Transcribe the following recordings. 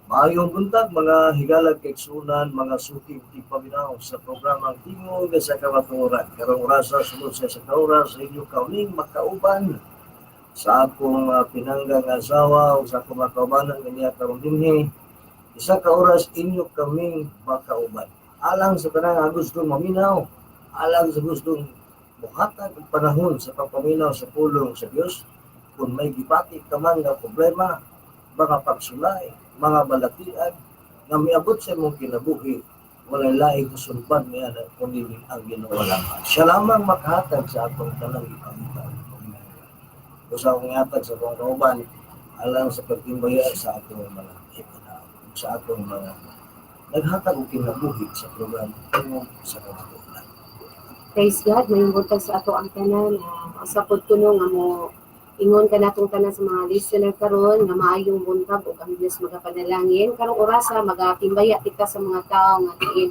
Maayong buntag, mga higalag kaigsuonan, mga suking tigpaminaw sa programang Tingog sa Kamatuoran. Karong orasa, sulod sa isa ka oras, sa inyong kauning makauban sa akong pinanggang asawa o sa akong mga kaubanan nga niya karon dinhi. Isa ka oras inyo kaming makauban. Alang sa tanang gustong maminaw, alang sa gustong muhatag og panahon sa pagpaminaw sa pulong sa Dios, kung may gibati ka man nga problema, mga pagsulay, mga balatian nga miabot sa imong kinabuhi, walay laing kasulbad niya na kundi ang Ginoo lamang. Siya lamang makahatag sa atong tanang gipangita. O sa akong hatag sa akong kauban, alang sa pagtimbaya sa atong mga sa atong mga naghatag og kinabuhi sa programa Tingog sa Kamatuoran. Praise God, maayong buntag sa ato ang tanan. Usa pod kuno nga mo ingon ka natong tanan sa mga listener karon nga maayong buntag ug ang Dios magapanalangin. Karong orasa magatimbaya kita sa mga tawo nga diin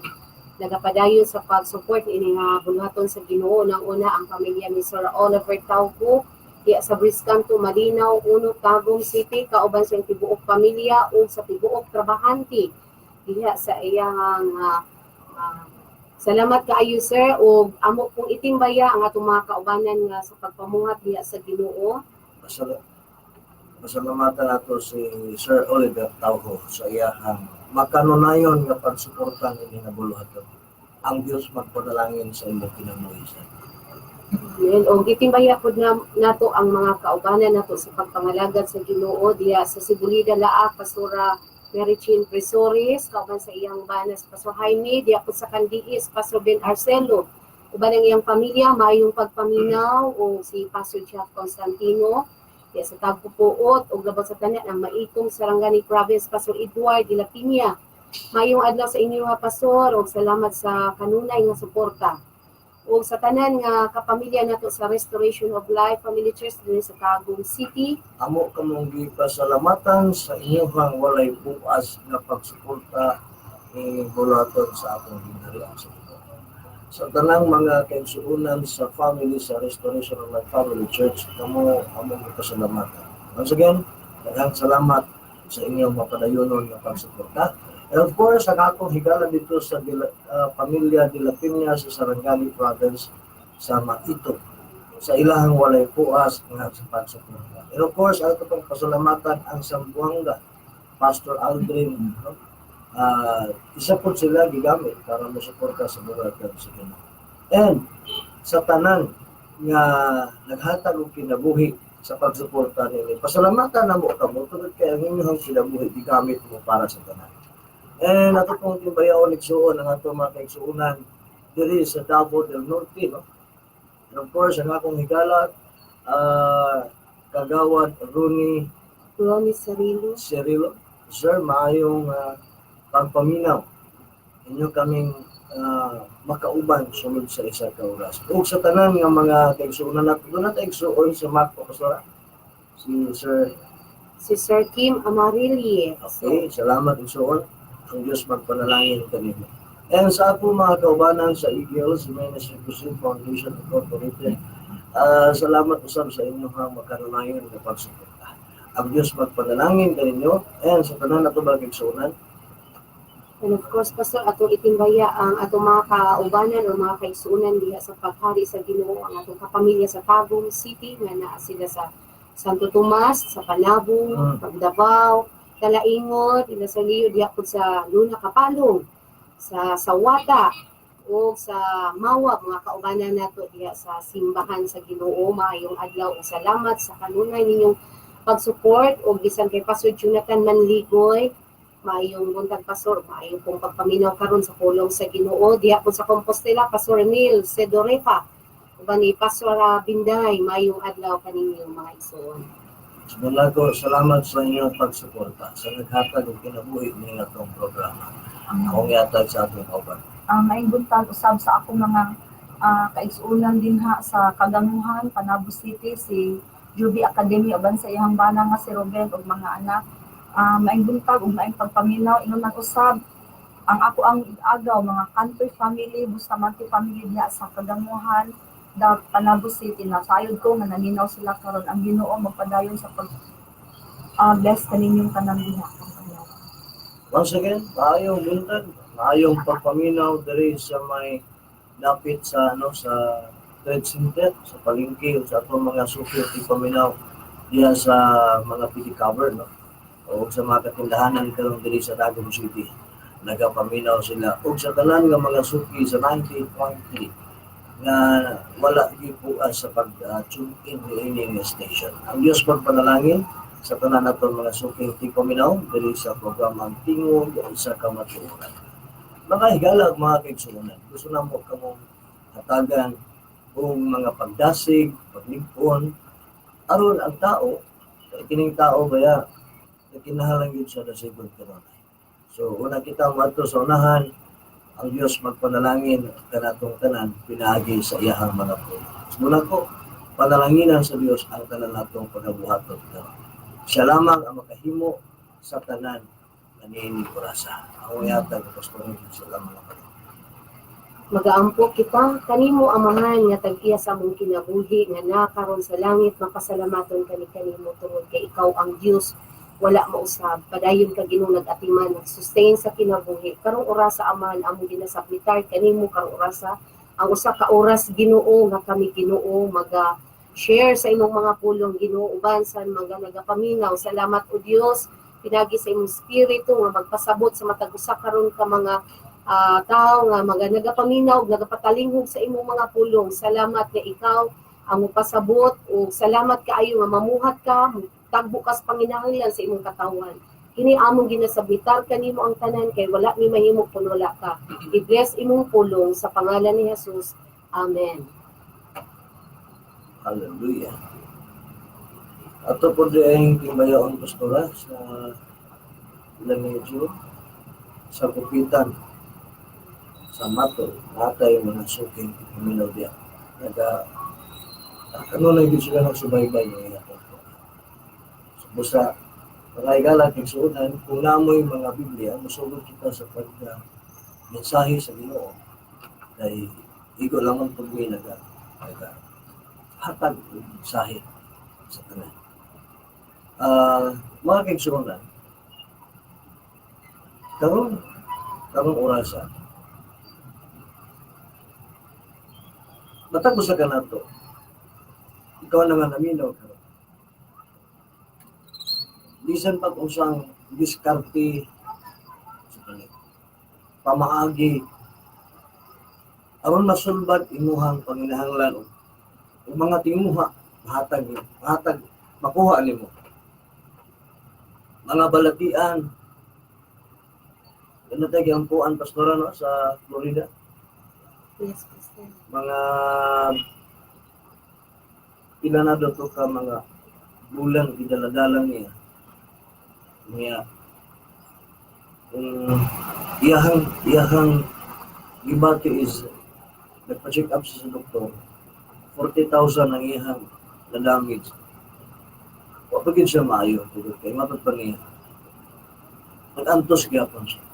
nagapadayon sa pag-support ini nga buluhaton sa Ginoo. Nang una, ang pamilya ni Sir Oliver Tauco diya sa Briscanto, Malinaw, Uno, Tagum City, kauban sa iyang tibuok pamilya ug sa tibuok trabahante diha sa iyang salamat kaayo, sir, ug amo pong itimbaya ang atong mga kaubanan nga sa pagpamuhat diha sa Ginoo. Pasalamatan nato si Sir Oliver Tauho sa iyahang makanunayon nga pagsuporta niini nga buluhaton. Ang Dios magpanalangin sa imong kinabuhi, sir. Amen. Og itimbaya pud na nato ang mga kaubanan nato sa pagpangalagad sa Ginoo diha sa Sibulida, Laak, Pastora Mary Chin Presores, kauban sa iyang bana si Pastor Jaime, diha pud sa Kandiis, Pastor Ben Arcelo, uban ang iyang pamilya, maayong pagpaminaw, o si Pastor Jeff Constantino, diha sa Tagpupuot, ug labaw sa tanan ang Maitum, Sarangani Province, Pastor Edward de la Piña. Maayong adlaw sa inyo nga, Pastor, ug salamat sa kanunay nga suporta. Ug sa tanan nga kapamilya nato sa Restoration of Life Family Church dinhi sa Tagum City. Amo kamong gipasalamatan sa inyong walay buas nga pagsuporta ni buluhaton sa atong gingharian sa Ginoo. Sa tanang mga kaigsuonan sa family sa Restoration of Life Family Church, kamo among gipasalamatan. Once again, daghang salamat sa inyong mapadayonon nga pagsuporta. And of course, ang akong higala dito sa pamilya de la Piña sa Sarangani Province sa Maito, sa ilahang walay puas nga sa pagsuporta. And of course, ato pong pasalamatan ang Sambuanga, Pastor Aldrin, no? Isa po sila gigamit para mosuporta sa buhaton sa Ginoo. And sa tanan nga naghatag og kinabuhi sa pagsuporta nini, pasalamatan namo kamo tungod kay ang inyong kinabuhi gigamit mo para sa tanan. And ato pong timbayaon, igsuon, ang ato mga kaigsuonan diri sa Davao del Norte, no? And of course, ang akong higala, Kagawad Rooney Ronnie Cerilo. Cerilo. Sir, maayong pagpaminaw. Inyo kaming makauban sulod sa isa ka oras. Ug sa tanan nga mga kaigsuonan nato, doon nato igsuon sa Macpo, Pastora. Si Sir Si Sir Kim Amarilli. Okay, salamat, igsuon. Ang Diyos magpanalangin kanimo. And sa ako mga kaubanan sa Eagles Ministry Crusade Foundation Incorporated, salamat usab sa inyong makanunayon nga pagsuporta. Ang Diyos magpanalangin kaninyo and sa tanan nato mga kaigsuonan. And of course, Pastor, atong itimbaya ang atong mga kaubanan o mga kaigsuonan diha sa paghari sa Ginoo, ang atong kapamilya sa Tagum City nga naa sila sa Santo Tomas, sa Panabo, Pagdavao, Talaingod, ila sa Leo, diha pud sa Luna Kapalong, sa Sawata, o sa Mawab, mga kaubanan nato diha sa simbahan sa Ginoo. Maayong adlaw ug salamat sa kanunay ninyong pag-support, ug bisan kay Pastor Jonathan Manligoy, maayong buntag, Pastor, maayong pong pagpaminaw karon sa pulong sa Ginoo. Diha po sa Compostela, Pastor Neil Sedorefa, uban ni Pastor Binday, maayong adlaw kaninyo, mga igsoon. Simula ko, salamat sa inyong pagsuporta sa naghatag og kinabuhi ni atong programa. Akong ihatag sa atong kauban. Maayong buntag usab sa akong mga kaigsuonan dinha sa Kaganguhan, Panabo City, si Juby Academy uban sa iyang bana nga si Ruben ug mga anak. Maayong buntag ug maayong pagpaminaw. Ingon man usab ang ako ang agaw mga country family, Bustamante family diha sa Kaganguhan, the Panabo City na sayod ko nga naminaw sila karon. Ang Ginoo magpadayon sa pag bless kaninyong tanan diha. Once again, maayong buntag, maayong pagpaminaw diri sa may dapit sa ano, sa trade center, sa palengke o sa atong mga suki at paminaw diha sa mga PD cover, no, o sa mga katindahanan karon diri sa Tagum City. Nagapaminaw sila ug sa tanan nga mga suki sa 90.3 nga wala gipuas sa pag tune in niini nga station. Ang Dios pagpanalangin sa tanan naton mga suki tigpaminaw diri sa programang Tingog sa Kamatuoran. Mga higala ug mga kaigsuonan, gusto namo kamong hatagan og mga pagdasig, pagligpon, aron ang tao, kay kining tao baya nagkinahanglan gyud sa dasigon karon. So una kita moadto sa unahan, ang Dios magpanalangin kanatong tanan pinaagi sa iyahang mga pulong. Muna ko, panalanginan sa Dios ang tanan natong pagabuhaton karon. Siya lamang ang makahimo sa tanan nga niini orasa. Ang ihatag ko, Pastor, sa lamang ang pagkakas. Magaampo kita kanimo, Amahan nga tag-iya sa among kinabuhi nga nakaron sa langit. Mapasalamaton kami kanimo tungod kay ikaw ang Dios, wala mausab. Padayon ka, Ginoo, nag-atiman, nag-sustain sa kinabuhi karong orasa. Amahan, among ginasubmitar kanimo karong orasa ang usa ka oras, Ginoo, nga kami, Ginoo, maga share sa imong mga pulong, Ginoo, uban sa mga nagapaminaw. Salamat, o Dios, pinagi sa imong espiritu nga magpasabot sa matag usa karon ka mga tao nga mga nagapaminaw ug nagapatalinghog sa imong mga pulong. Salamat nga ikaw ang mupasabot ug salamat kaayo nga mamuhat ka, tagbo kas panginahanglan sa imong katawhan. Kini among ginasubmitar kanimo ang tanan kay wala mi mahimo kun wala ka. I-bless imong pulong sa pangalan ni Jesus. Amen. Hallelujah. Ato po di timbayaon, Pastora, sa Lamedyo, sa Kupitan, sa Mato, natay mga suking paminaw diya. Naga, ano na yun sila nagsubaybay ng iya po. So, basta, mga higala, kaigsuonan, kung namoy mga Biblia, musulod kita sa pag mensahe sa Ginoo kay igo lang ang pag naga hatag og mensahe sa tanan. Mga kaigsuonan, karong orasa, matag usa ka nato, ikaw na nga naminaw karon. Bisan pag usang diskarte sa palit, pamaagi, aron masulbad imuhang panginahanglan o mga tinguha, mahatag, makuha nimo. Mga balatian, ano tayo giampuan, Pastora, no, sa Florida? Yes, Pastor. Mga pila na daw to ka mga bulan gidaladala niya. Niya kung iyahang gibati is nagpa-check up siya sa doktor, 40,000 ang iyahang na damage. Wa pa gyud siya maayo tungod kay matod pa niya. Nag-antos gyapon siya.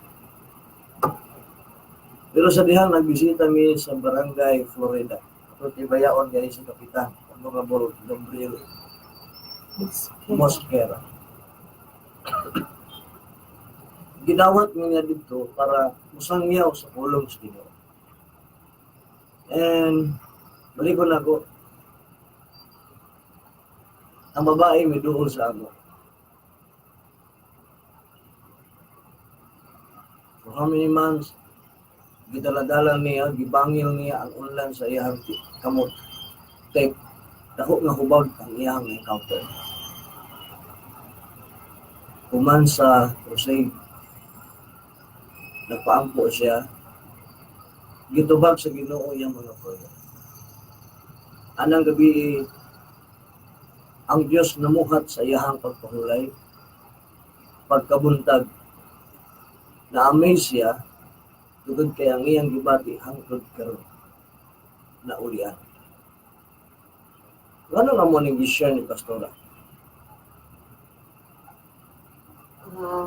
Pero sa dihang nagbisita mi sa Barangay Florida. Ato tibayaon gani si Kapitan Honorable Gabriel Mosquera. Gidawat niya dito para musangyaw sa pulong sa Ginoo. And balikon ako. Ang babae may duol sa amo. For how many months, gidaladala niya, gibangil niya ang unlan sa iyang kamot. Kay dako nga hubag ang iyang encounter. Human sa crusade, nagpaampo siya, gitubag sa Ginoo iyang mga prayer. Anang gabi, ang Dios namuhat sa iyahang pagpahulay, pagkabuntag, na-amaze siya, tungod kay ang iyang gibati hangtod karon na ulian. Ngano nga mo ning gi-share ni Pastora?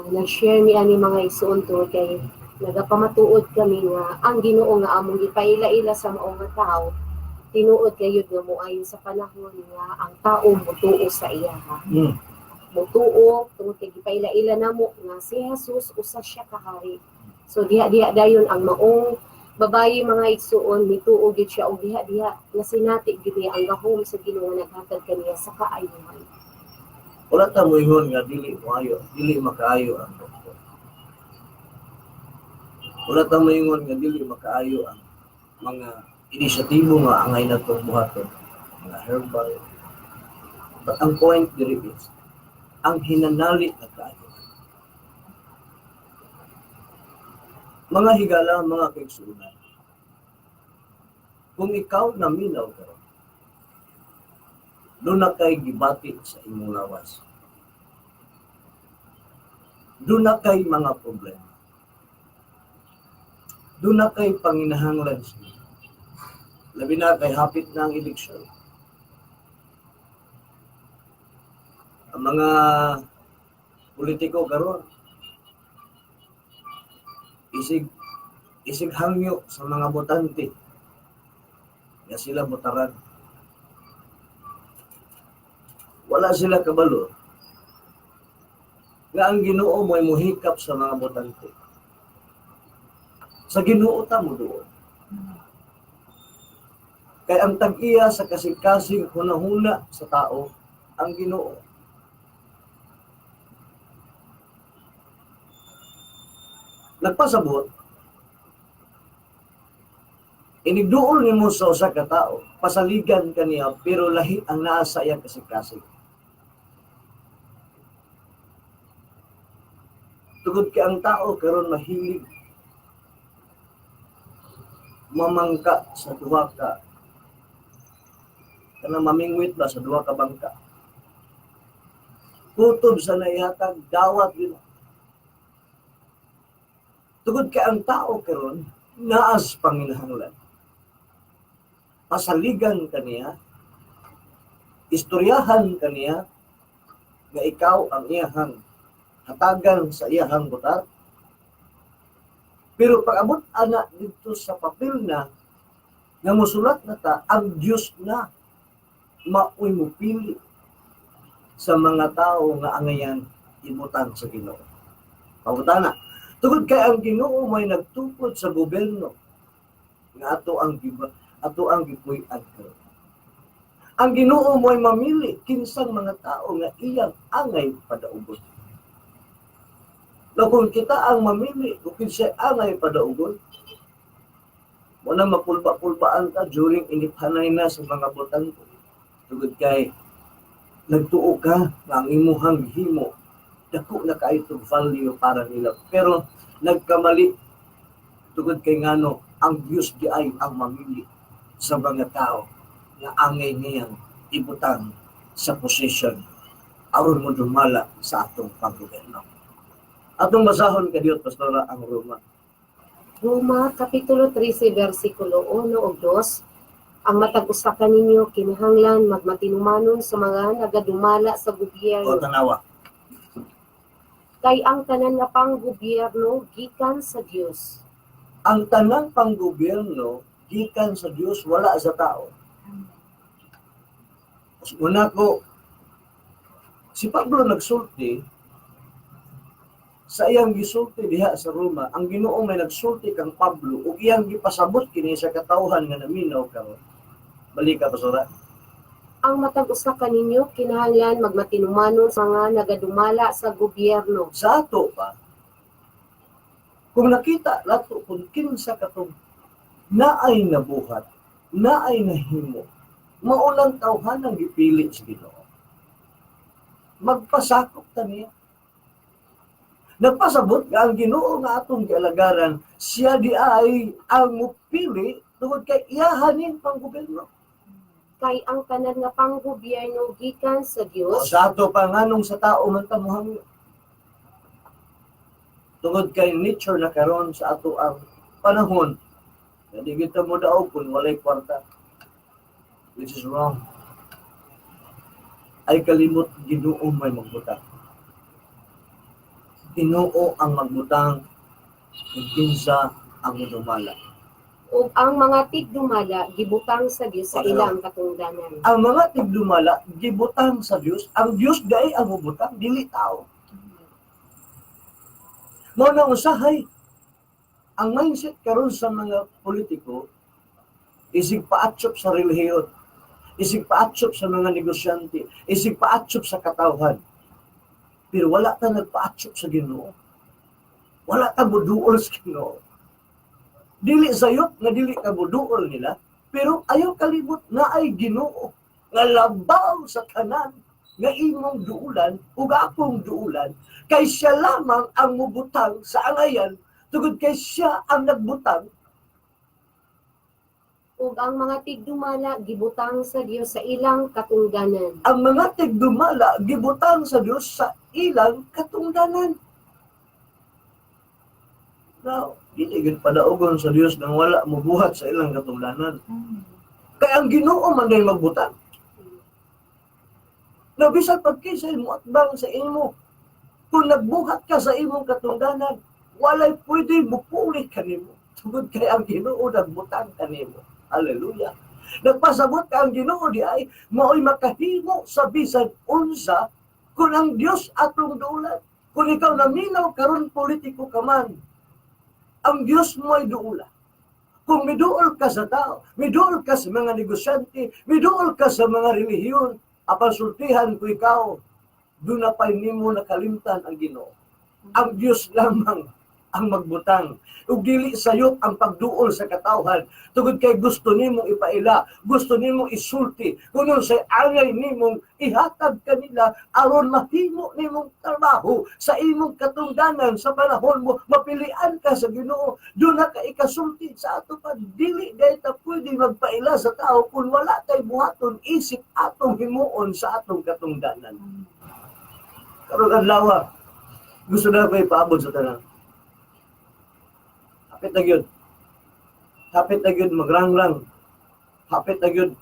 Nag-share ni ani mga igsoon tungod kay nagapamatuod kami nga ang Ginoo nga among gipaila-ila sa mao nga tawo. Tinuod gayud nga moayon sa panahon nga ang tao motuo sa iya ha. Motuo tungod kay gipaila-ila namo nga si Jesus usa siya ka hari. So diha-diha dayon ang maong babayi, mga igsuon, mituo gyud siya og diha-diha nasinati gyud niya ang gahom sa Ginoo naghatag kaniya sa kaayuhan. Wala ta moingon nga dili moayo, dili makaayo ang doktor. Wala ta moingon nga dili makaayo ang mga inisyatibo nga angay natong buhaton, mga herbal. But ang point diri is ang hinanali nga kaayohan. Mga higala, mga kaigsuonan, kung ikaw naminaw karon, duna kay gibati sa imong lawas. Duna kay mga problema. Duna kay panginahanglan sa imo. Labi na kay hapit na ang eleksyon. Ang mga politiko karon isig hangyo sa mga botante nga sila botaran. Wala sila kabalo nga ang Ginoo mo'y muhikap sa mga botante. Sa Ginoo ta mo duol. Kay ang tag-iya sa kasing-kasing hunahuna sa tao ang Ginoo. Nagpasabot, inigduol nimo sa usa ka tawo, pasaligan kaniya pero lahi ang naa sa iyang kasing-kasing. Tugod kay ang tao karon mahilig mamangka sa duha ka, kanang mamingwit ba sa duha ka bangka. Kutob sa naihatag, dawat yun. Tugod kay ang tao karon naas panginahanglan. Pasaligan kaniya, istoryahan kaniya nga ikaw ang iyahang hatagan sa iyahang butar. Pero pag-abot ana dito sa papel na nga mosulat na ta, ang Dios na maoy mopili sa mga tao nga angayan ibutang sa Ginoo. Pangutana, tungod kay ang Ginoo may nagtukod sa gobyerno nga ato ang gipuy-an karon. Ang Ginoo mo'y mamili kinsang mga tao nga iyang angay padaugon. Na kung kita ang mamili kung kinsay angay padaugon, wala mapulba-pulbaan ta during iniphanay na sa mga botante. Tungod kay nagtuo ka nga ang imuhang gihimo dako na kaayo tong value para nila. Pero nagkamali tungod kay ngano ang Dios di ay ang mamili sa mga tao nga angay niyang ibutang sa position aron mo dumala sa atong panggobyerno. Atong basahon kadiyot, Pastora, ang Roma. Roma, Kapitulo 13, versikulo 1 ug 2, ang matag usa kaninyo kinahanglan magmatinumanon sa mga nagadumala sa gobyerno. O tanawa. Kay ang tanan nga panggobyerno gikan sa Dios. Ang tanang panggobyerno gikan sa Dios, wala sa tao. Una ko, si Pablo nagsulti sa iyang gisulti diha sa Roma, ang Ginoo may nagsulti kang Pablo ug iyang gipasabot kini sa katawhan nga naminaw karon. Balika, Pastora. Ang matag usa kaninyo kinahanglan magmatinumanon sa mga nagadumala sa gobyerno. Sa ato pa, kung nakita nato kung kinsa katong naay nabuhat, naay nahimo, mao lang tawhan ang gipili sa Ginoo. Magpasakop ta niya. Nagpasabot nga ang Ginoo nga atong gialagaran, siya di ay ang mupili tungod kay iyahanin panggobyerno. Kay ang tanan nga panggobyerno gikan sa Dios. Sa ato pa, nganong sa tao man ta mohangyo? Tungod kay nature na karon sa ato ang panahon, na di kita mo daog kung walay kwarta, which is wrong. Ay kalimot, Ginoo may magbutang. Ginoo ang magbutang kung kinsa ang mudumala. Ug ang mga tigdumala gibutang sa Dios sa Ano? Ilang katungdanan. Ang mga tigdumala gibutang sa Dios. Ang Dios diay ang mubutang, dili tao. Mao na usahay ang mindset karon sa mga politiko, isig paatsop sa relihiyon, isig paatsop sa mga negosyante, isig paatsop sa katawhan. Pero wala ta nagpaatsop sa Ginoo. Wala ta muduol sa Ginoo. Dili sayop nga dili ka muduol nila, pero ayaw kalimot na ay Ginoo nga labaw sa tanan nga imong duulan ug akong duulan, kay siya lamang ang mubutang sa angayan, tungod kay siya ang nagbutang. Ug ang mga tigdumala gibutang sa Dios sa ilang katungdanan. Ang mga tigdumala gibutang sa Dios sa ilang katungdanan. Now, dili gyud padaugon sa Dios nang wala mobuhat sa ilang katungdanan. Kay ang Ginoo man diay magbutang. Now, bisan pag kinsa mo atbang sa imo, kung nagbuhat ka sa imong katungdanan, walay pwede mupuli kanimo. Tungod kay ang Ginoo nagbutang kanimo. Hallelujah. Nagpasabot ka ang Ginoo di ay mao'y makahimo sa bisan unsa kung ang Dios atong duulan. Kung ikaw naminaw karon, politiko ka man, ang Dios mo ay duula. Kung miduol ka sa tao, miduol ka sa mga negosyante, miduol ka sa mga relihiyon, apan sultihan ko ikaw, doon na pa'y nimo nakalimtan ang Ginoo. Ang Dios lamang ang magbutang. Ug dili sayop ang pagduol sa katawhan tungod kay gusto nimong ipaila, gusto nimong isulti, kung unsay angay nimong ihatag kanila aron mahimo nimong trabaho sa imong katungdanan sa panahon mo mapilian ka sa Ginoo, doon na ka ikasulti sa ato pa. Dili diay ta pwede magpaila sa tao kung wala tay buhaton isip atong himuon sa atong katungdanan. Karon adlaw, gusto na ko ipaabot sa tanan. Hapit na gyud. Hapit na gyud magrangrang. Hapit na gyud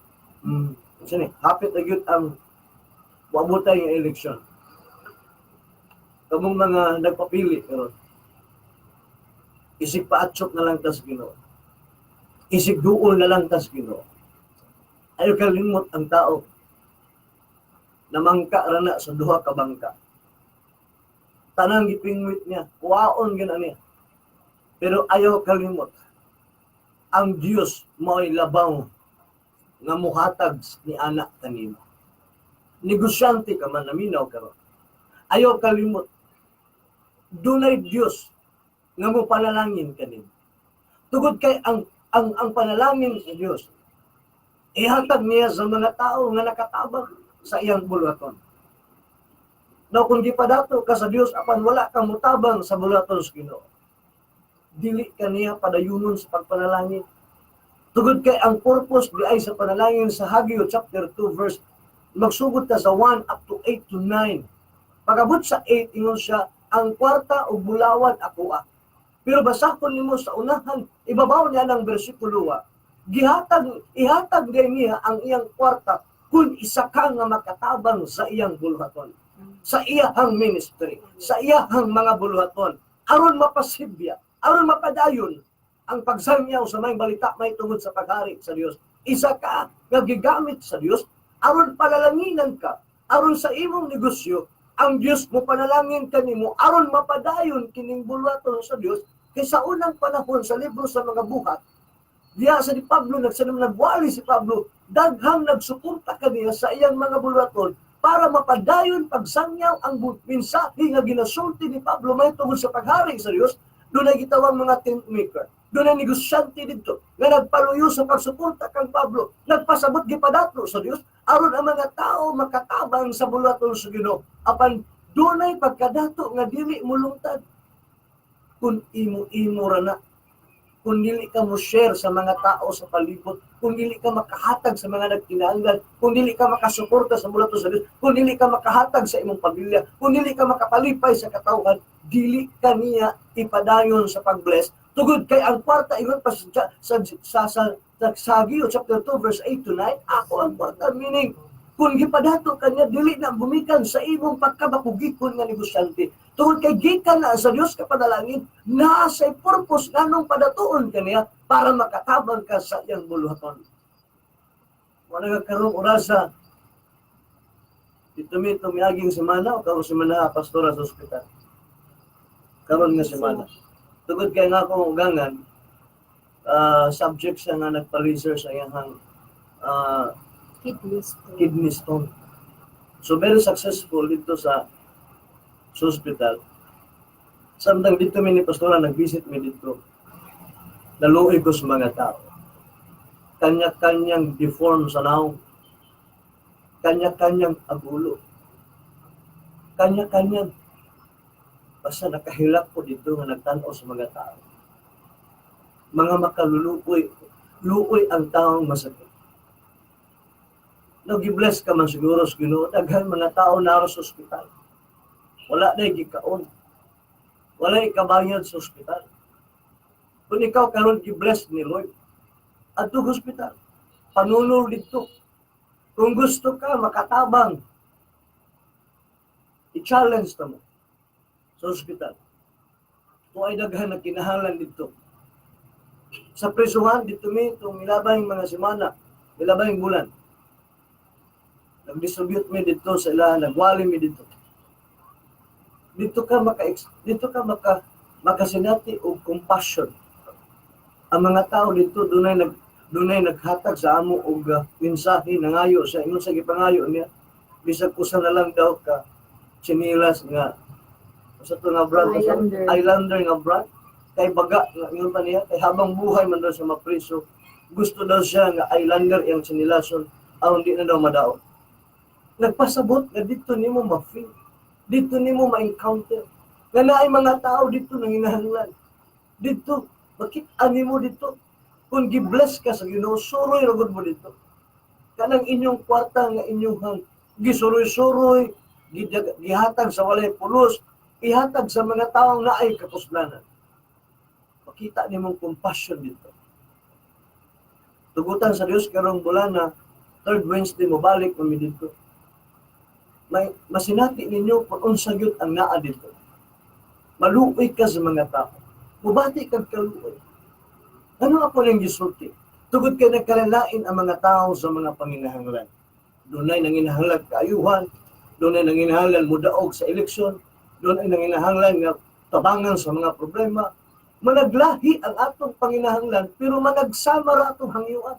unsa ni? Hapit na gyud ang moabotay nga eleksyon. Kamong mga nagpapili karon, isig paatsop na lang tas Ginoo. Isig duol na lang tas Ginoo. Ayaw kalimot, ang tao namangka ra na sa duha ka bangka. Tanang gipingwit niya, kuwaon gyud niya. Pero ayaw kalimot, ang Dios mao'y labaw nga muhatag ni anak kanimo. Negosyante ka man, naminaw karon, ayaw kalimot, dunay Dios nga mo panalangin kanimo. Tugod kay ang panalangin sa Dios, ihatag niya sa mga tao nga nakatabang sa iyang buluhaton. Now, kung di pa dato ka sa Dios apan wala kang mutabang sa buluhaton sa Ginoo, dili ka niya padayunon sa pagpanalangin. Tugod kay ang purpose di ay sa panalangin, sa Hageo chapter 2 verse, magsugod ka sa 1 up to 8 to 9. Pagabot sa 8, ingon siya, "Ang kwarta ug bulawan ako ah." Pero basahon nimo sa unahan, ibabaw niya ng bersikulo ah. Gihatag, ihatag din niya ang iyang kwarta kung isa ka nga makatabang sa iyang buluhaton, sa iyahang ministry, sa iyahang mga buluhaton, aron mapasibya, aron mapadayon ang pagsangyaw sa maayong balita may tungod sa paghari sa Dios. Isa ka nga gigamit sa Dios aron panalanginan ka, aron sa imong negosyo, ang Dios mo panalangin kanimo aron mapadayon kining buluhaton sa Dios. Kay sa unang panahon, sa libro sa mga Buhat, diya sa ni Pablo nagsanam nagwali si Pablo, daghang nagsuporta kaniya sa iyang mga buluhaton para mapadayon pagsangyaw ang mensahe nga ginasulti ni Pablo may tungod sa paghari sa Dios. Doon ay gitawang mga tent maker. Doon ay negosyante dito nga nagpaluyo sa pagsuporta kang Pablo. Nagpasabot gipadato sa Dios aron ang mga tao makatabang sa buluhaton sa Ginoo. Apan dunay pagkadato nga dili mulungtad kung imo-imo ra na, kung dili ka mo share sa mga tao sa palibot, kung dili ka makahatag sa mga nagkinahanglan, kung dili ka makasuporta sa buluhaton sa Dios, kung dili ka makahatag sa imong pamilya, kung dili ka makapalipay sa katawhan, dili ka niya ipadayon sa pag-bless. Tugod kay ang kwarta, ingon pa sa Hageo chapter 2 verse 8 to 9, "Ako ang kwarta," meaning kung gipadato ka niya, dili na gumikan sa imong pagkabakugikon nga negosyante. Tungod kay gikan na sa Dios ka panalangin, naa sa purpose nganong padatuon ka niya. Para makatabang ka sa iyang buluhaton. Wala ka karong orasa. Dito mi tumiaging semana o karong semana, pastora, sa ospital. Karon nga semana. Tugod kay nga akong ugangan, subject siya nga nagpa-laser sa iyang Kidney stone. Kidney stone. So very successful dito sa hospital. Samtang dito mi ni pastora nag-visit mi dito. Naluoy ko sa mga tao. Kanya-kanyang deform sa nawong. Kanya-kanyang agulo. Kanya-kanyang basta nakahilak ko dito nga nagtan-aw sa mga tao. Mga makaluluoy, luoy ang taong masakit. No, gi-bless ka man siguro sa Ginoo, daghan mga tao naro sa ospital. Wala na gikaon. Wala ikabayad sa ospital. Kung ikaw karon gi-bless ni Lord, adto hospital. Panunol dito. Kung gusto ka makatabang, i-challenge ta mo sa ospital. Kung ay daghan na kinahalan dito. Sa presuhan, dito mi, itong milabay mga semana, milabay bulan. Nag-distribute mi dito sa ila, nagwali mi dito. Dito ka makasinati og compassion. Ang mga tao dito dunay naghatag sa amo og mensahe, nangayo sa ingon sa gipangayo niya bisag usa na lang daw ka tsinilas nga sa to nga brand? Islander. Islander nga brand kay baga nga ingon pa niya kay habang buhay man daw siya mapriso, gusto daw siya nga Islander iyang tsinilason aron di na daw madaot. Nagpasabot nga dito nimo ma-feel, dito nimo ma-encounter nga naay mga tao dito nanginahanglan dito. Makita nimo dito kung gi-bless ka sa Ginoo, suroy ra gud mo dito. Kanang inyong kwarta nga inyong gisuroy-suroy, gihatag sa walay pulos, ihatag sa mga taong naay kapuslanan. Makita nimong compassion dito. Tugutan sa Dios, karong bulana, third Wednesday, mo balik kami dito. May masinati ninyo kung unsa gyud ang naa dito. Maluoy ka sa mga tao. Mubati kag kaluoy. Ano ako nang gisulti? Tugod kay nagkalalain ang mga tao sa mga panginahanglan. Dunay nanginahanglan kaayuhan, dunay nanginahanglan mudaog sa eleksyon, dunay nanginahanglan nga tabangan sa mga problema. Managlahi ang atong panginahanglan pero managsama ra atong hangyuan.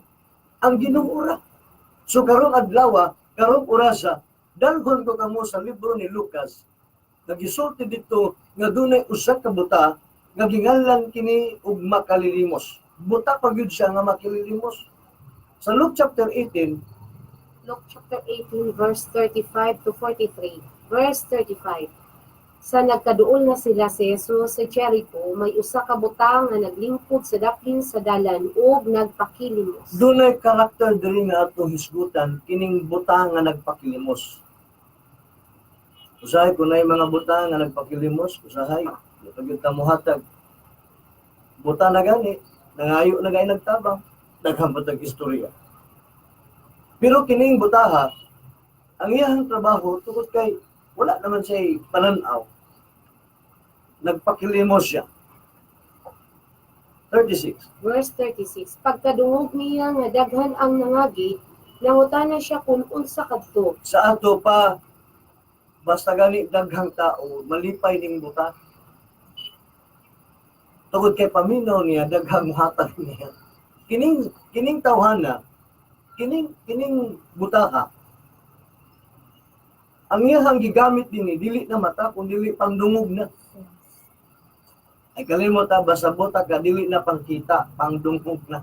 Ang Ginoo ra. So karong adlaw, karong orasa, dalhon ko kamo sa libro ni Lucas. Nagisulti dito nga dunay usa ka buta nga ginganlan kini og makalilimos. Buta pa gyud siya nga makalilimos. Sa Luke chapter 18, Luke chapter 18 verse 35 to 43. Verse 35. Sa nagkaduol na sila si Jesus sa Jericho, may usa ka butang nga naglingkod sa daplin sa dalan ug nagpakilimos. Dunay karakter diri nga atong hisgutan, kining buta nga nagpakilimos. Usahay kung naay mga buta nga nagpakilimos, usahay di pa gyud ta mohatag. Buta na gani, nangayo na gani nagtabang, daghan pa tag istorya. Pero kining butaha, ang iyang trabaho, tungod kay wala naman siya pananaw, nagpakilimos siya. 36. Verse 36. Pagkadungog niya nga daghan ang nangagi, nangutana siya kung unsa kadto. Sa ato pa, basta gani daghang tao, malipay ning buta. Tungod kay paminaw niya, daghang muhatag niya. Kining tawhana, kining butaha, ang iyang gigamit dinhi dili na mata kun dili pangdungog na. Ay kalimot ta, basta buta ka, dili na pangkita, pangdungog na.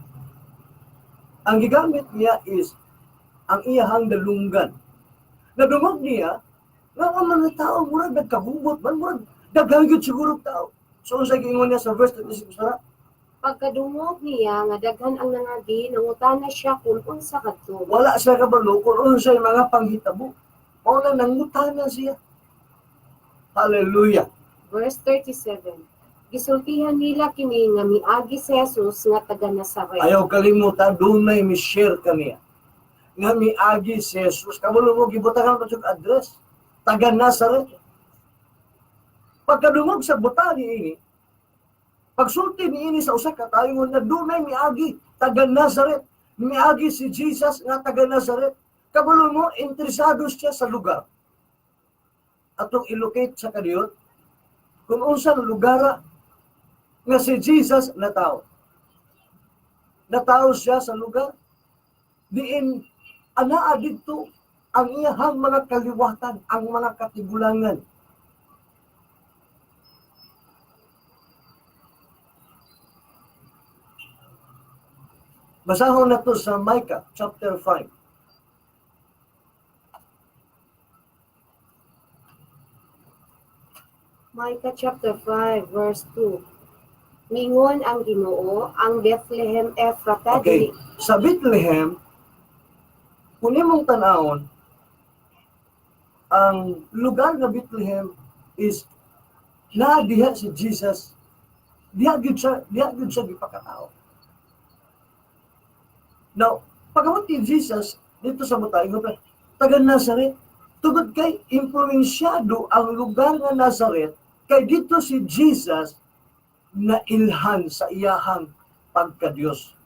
Ang gigamit niya is ang iyahang dalunggan. Nadungog niya nga ang mga tao murag nagkagubot man, murag daghan gyud siguro tao. So unsa giingon niya sa verse 26 ra? Pagkadungog niya nga daghan ang nangagi, nangutana siya kung unsa kadto. Wala siya kabalo kung unsay mga panghitabo. Mao na nangutana siya. Hallelujah. Verse 37. Gisultihan nila kini nga miagi si Jesus nga taga Nazaret. Ayaw kalimutan, dunay mi-share kaniya nga miagi si Jesus. Kabalo mo, gibutangan pa siyang address. Taga Nazaret. Pagkadungog sa buta ni ini, Pagsulti niini sa usa ka tawo na dunay miagi taga Nazaret. Miagi si Jesus nga taga Nazaret. Kabalo mo, interesado siya sa lugar. Atong i-locate sa kadiyot kung unsa lugar nga si Jesus natao. Natao siya sa lugar diin anaa didto ang iyahang mga kaliwatan, ang mga katigulangan. Basahon na to sa Micah chapter 5. Micah chapter 5 verse 2. Mingon ang Ginoo, ang Bethlehem Ephrata Okay. dili Sa Bethlehem, kung imong tan-awon, ang lugar nga Bethlehem is naa diha si Jesus. Diha gyud siya gipakatao. Now, pagawat ni Jesus dito sa buta, ingon pa, taga Nazaret, tungod kay impluensyado ang lugar nga Nazaret, kay dito si Jesus na ilhan sa iyahang pagka-Diyos.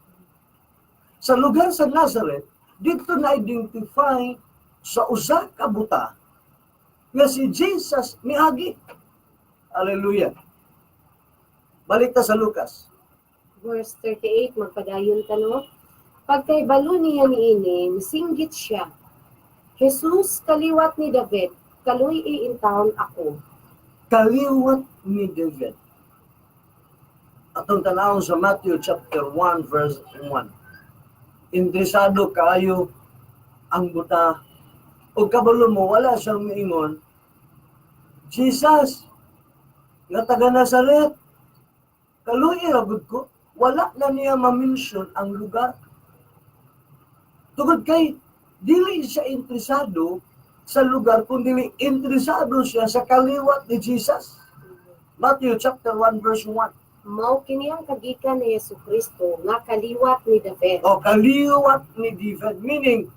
Sa lugar sa Nazaret, dito na-identify sa usa ka buta nga si Jesus miagi. Hallelujah. Balik ta sa Lucas. Verse 38, magpadayon ta, no? Pagkaibalo niya niini, misinggit siya. Jesus, kaliwat ni David, kaluy intawon ako. Kaliwat ni David. Atong tanawon sa Matthew chapter 1 verse 1. Interesado kaayo ang buta o kabalo mo, wala siyang miingon, Jesus nga taga Nazaret, kaluy ra gud ko. Wala na niya ma-mention ang lugar. Tungod kay dili siya interesado sa lugar, kung dili interesado siya sa kaliwat ni Jesus. Matthew chapter 1 verse 1. Mao kini ang kagikan ni Yesu Kristo nga kaliwat ni David. O kaliwat ni David, meaning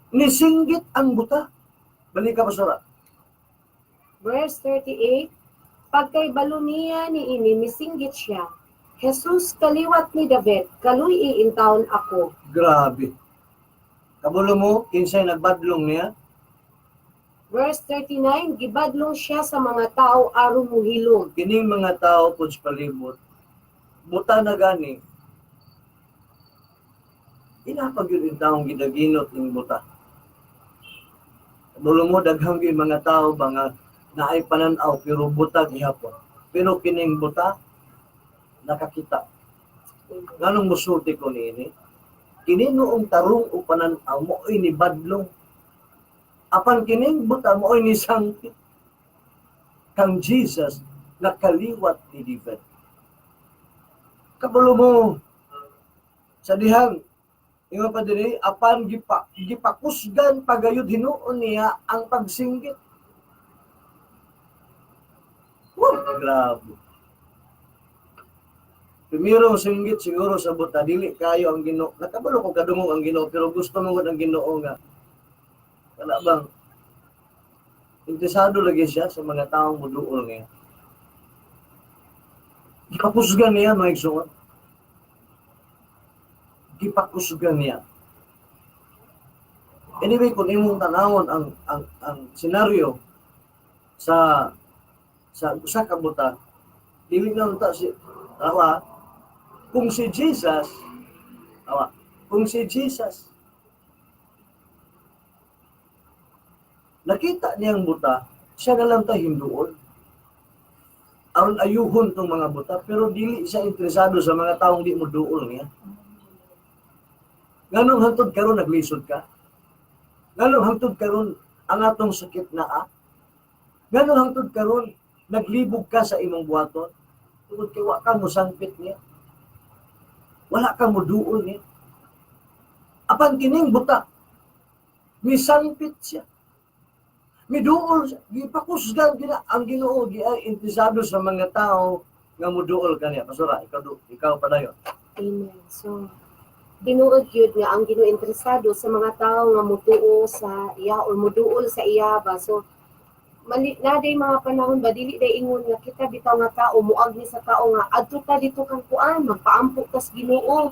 nisinggit ang buta. Balik ka, Pastora. Verse 38, pagkaibalo niya niini, misinggit siya. Jesus, kaliwat ni David, kaluy intawon ako. Grabe. Kabalo mo, kinsay nagbadlong niya? Verse 39, gibadlong siya sa mga tao aron mohilom. Kining mga tao pud sa palibot, buta na gani, inapag yun yung taong gidaginot ng buta. Kabalo mo, daghang yung mga tao ba nga naay pananaw pero buta gihapon. Pero kining buta, nakakita. Nganong musulti ko niini? Kini noong tarong o pananaw mo'y ni badlong. Apan kining buta mo'y ni sangkit kang Jesus na kaliwat ni David. Kabalo mo, sa dihang, ingon pa diri, apan gipakusgan pagayod hinuon niya ang pagsinggit. Woo, grabe. Primero singgit siguro sa buta, dili kayo ang Ginoo. Nakabalo ko kadungog ang Ginoo, pero gusto mo ang Ginoo nga. Wala bang interesado lagi siya sa mga taong muduol niya. Gipakusgan niya, mga igsoon. Gipakusgan niya. Anyway, kung imong tanawon ang senaryo sa usa ka buta, dili na unta si tawa kung si Jesus, tawa, kung si Jesus nakita niyang buta, siya na lang ta hinduon. Aron ayuhon tong mga buta, pero dili siya interesado sa mga taong di mo duol niya. Nganong hantod karon naglisod ka? Nganong hantod karon ang atong sakit naa? Nganong hantod karon naglibog ka sa imong buhaton? Tungod kay wa ka mosangpit niya. Wala ka moduol niya. Apan kining buta, misangpit siya. Miduol siya. Gipakusgan gina ang Ginoo, giay interesado sa mga tao nga moduol kaniya. Pastora, ikaw padayon. Amen. So, tinuod gyud nga ang Ginoo interesado sa mga tao nga mutuo sa iya or muduol sa iya ba. So, Mali na day mga panahon ba, dili day ingon nga kita bitaw nga tao muagni sa tao nga adto ta dito kang kuan, magpaampo tas Ginoo.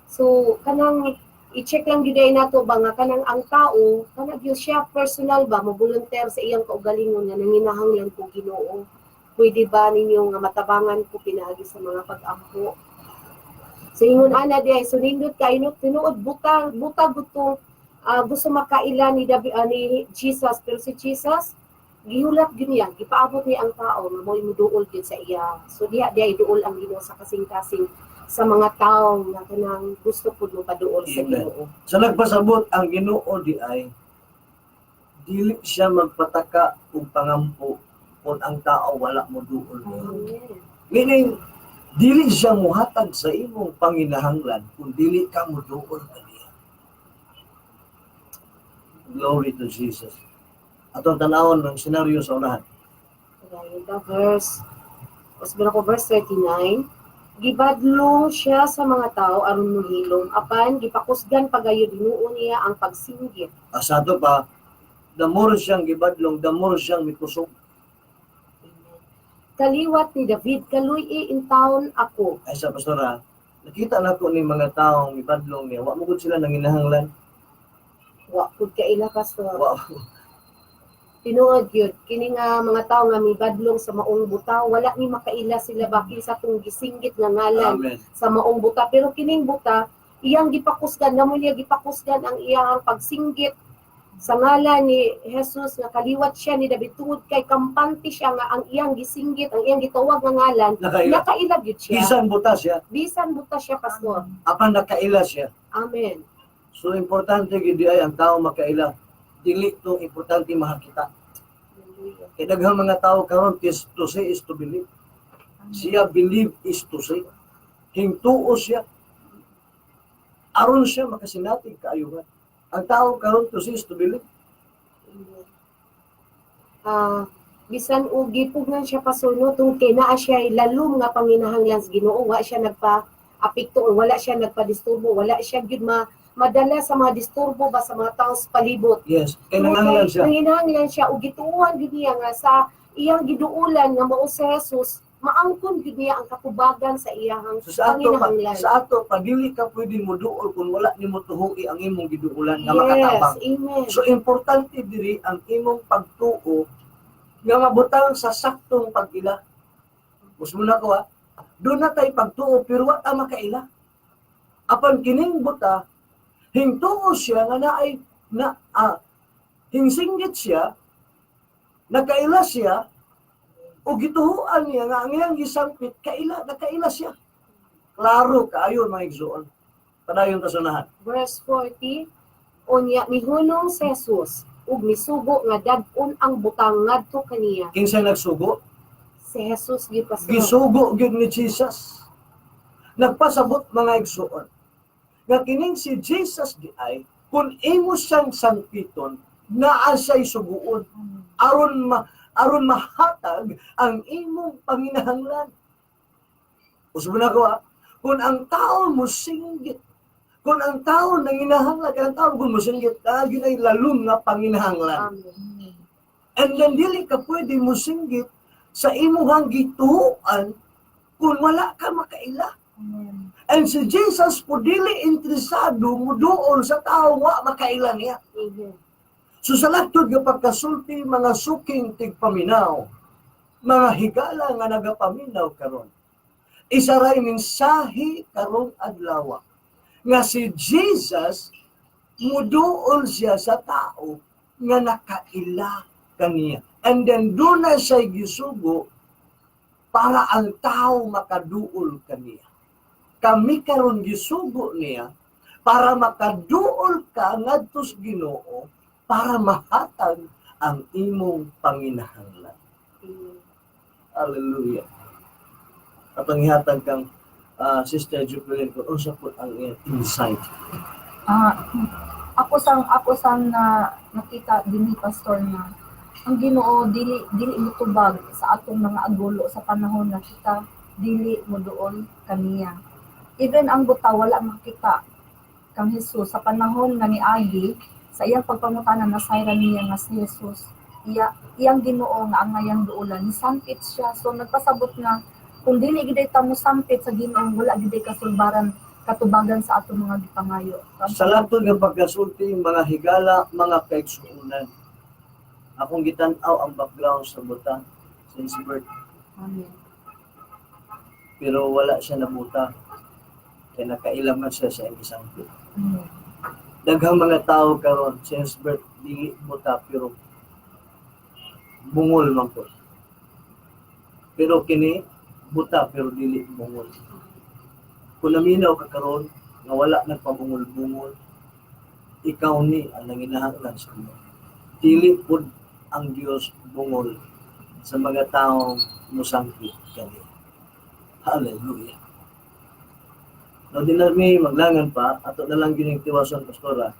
So kanang i-check lang gyud ay nato ba nga kanang ang tao kana gyud siya personal ba mo volunteer sa iyang kaugalingon nga nanginahanglan ko Ginoo, pwede ba ninyo nga matabangan ko pinaagi sa mga pag-ampo? So ingon ana di ay, so nindot kay no, tinuod buta buta gusto gusto makaila ni David, ni Jesus, pero si Jesus gihulat gyud niya, gipaabot niya ang tao nga mo'y muduol gyud sa iya. So diha diay duol ang Ginoo sa kasing-kasing sa mga tao nga kanang gusto pud mo paduol sa Amen. Ginoo. Sa nagpasabot ang Ginoo di ay dili siya magpataka og pangampo kung ang tao wala mo duol niya. Amen. Meaning, dili siya muhatag sa imong panginahanglan kung dili ka moduol kaniya. Glory to Jesus. Atong tanawon ng senaryo sa unahan. Padayon ta verse. Usbon ako verse 39. Gibadlong siya sa mga tao aron mohilom, apan gipakusgan pagayod hinuon niya ang pagsinggit. Asato pa, the more siyang gibadlong, the more siyang mikusog. Amen. Kaliwat ni David, kaluy-i intawon ako. Ay sa pastora, nakita na ko ni mga taong mibadlong niya, wa mo gud sila nanginahanglan. Wa pud kaila, pastor. Wa. Tinuod gyud kini nga mga tao nga mibadlong sa maong buta, wala ni makaila sila ba kinsa tong gisinggit nga ngalan Amen. sa maong buta. Pero kining buta, iyang gipakusgan namo niya, gipakusgan ang iyang pagsinggit sa ngalan ni Jesus nga kaliwat siya ni David, tungod kay kampante siya nga ang iyang gisinggit, ang iyang gitawag nga ngalan, Nakaila. nakaila gyud siya. Bisan buta siya, Bisan buta siya, pastor. Apan nakaila siya. Amen. So importante gid ay ang tao makaila. Dili to importante makakita. Hallelujah. Kay daghang mga tao karon to see is to believe. Siya believe is to see. Hingtuo siya. Aron siya makasinatig kaayuhan. Ang tao karon, to see is to believe. Amen. Bisan og gipugnan siya, pastor, no, tungod kay naa siya lalom nga panginahanglan sa Ginoo, wa siya nagpa apekto or wala siya nagpadisturbo, wala siya gyud madala sa mga disturbo ba sa mga tao sa palibot. Yes, kay nanginahanglan siya. Nanginahanglan siya ug gituohan gyud niya nga sa iyang giduulan nga mao si Jesus, maangkon gyud niya ang katubagan sa iyang So sa ato pa, panginahanglan. sa ato pa dili ka pwede mo duol kung wala nimo tuhuki ang imong giduulan nga Yes, makatabang. amen. So importante diri ang imong pagtuo nga mabutang sa saktong pag-ila. Gusto mo na ko ha? Doon na tayo pagtuo pero wa ta makaila. Apan kining buta, hingtuo siya nga naay na hingsinggit siya, nakaila siya, o gituhuan niya nga ang iyang gisampit, kaila, nakaila siya. Klaro kaayo, mga igsoon. Padayon ta sa unahan. Verse 40, unya mihunong si Jesus ug misugo nga dad-on ang butang ngadto kaniya. Kinsa nagsugo? Si Jesus gyud, pastor. Gisugo gyud ni Jesus. Nagpasabot, mga igsoon, nga kining si Jesus di ay kung imo siyang sangpiton, naa siya'y suguon aron mahatag ang imong panginahanglan. Usbo na ko ha, kung ang tao mo singgit, kung ang tao nanginahanglan, kung ang tao kung mo singgit, yun ay lalom nga panginahanglan. Amen. And then dili ka pwede mo singgit sa imuhang gituoan kung wala ka makaila. Amen. And si Jesus po dili interesado muduol sa tao wa makaila niya. Amen. So sa laktod nga pagkasulti, mga suking tigpaminaw, mga higala nga nagapaminaw karon, isa ray mensahe karong adlaw nga si Jesus muduol siya sa tao nga nakaila kaniya. And then doon na siya gisugo para ang tao makaduol kaniya. Kami karon gisugo niya para makaduol ka ngadto sa Ginoo para mahatag ang imong panginahanglan. Amen. Hallelujah. At ang ihatag kang Sister Jubilin kung unsa po ang iyang insight. Ako sang na nakita dinhi, pastor, nga ang Ginoo dili dili motubag sa atong mga agulo sa panahon na kita dili moduol kaniya. Even ang buta wala makita kang Jesus sa panahon nga niagi sa iyang pagpangutana, nasayran niya nga si Jesus iya iyang Ginoo nga angayang duulan, nisampit siya. So nagpasabot nga kung dili gid ta mo sampit sa Ginoo, wala gid kasulbaran, katubagan sa atong mga gipangayo. Sa latod nga pagkasulti, mga higala, mga kaigsuonan. Akong gitan-aw ang background sa buta since birth, Amen. Pero wala siya nabuta. Kaya nakaila man siya sa iyang gisangpit. Amen. Daghang mga tao karon since birth dili buta pero bungol man po. Pero kini buta pero dili bungol. Kung naminaw ka karon nga wala nagpabungol-bungol, ikaw ni ang nanginahanglan sa Ginoo. Dili pud ang Dios bungol sa mga taong musangpit kaniya. Hallelujah. No, di na mi maglangan pa, ato na lang gining tiwason, Pastora.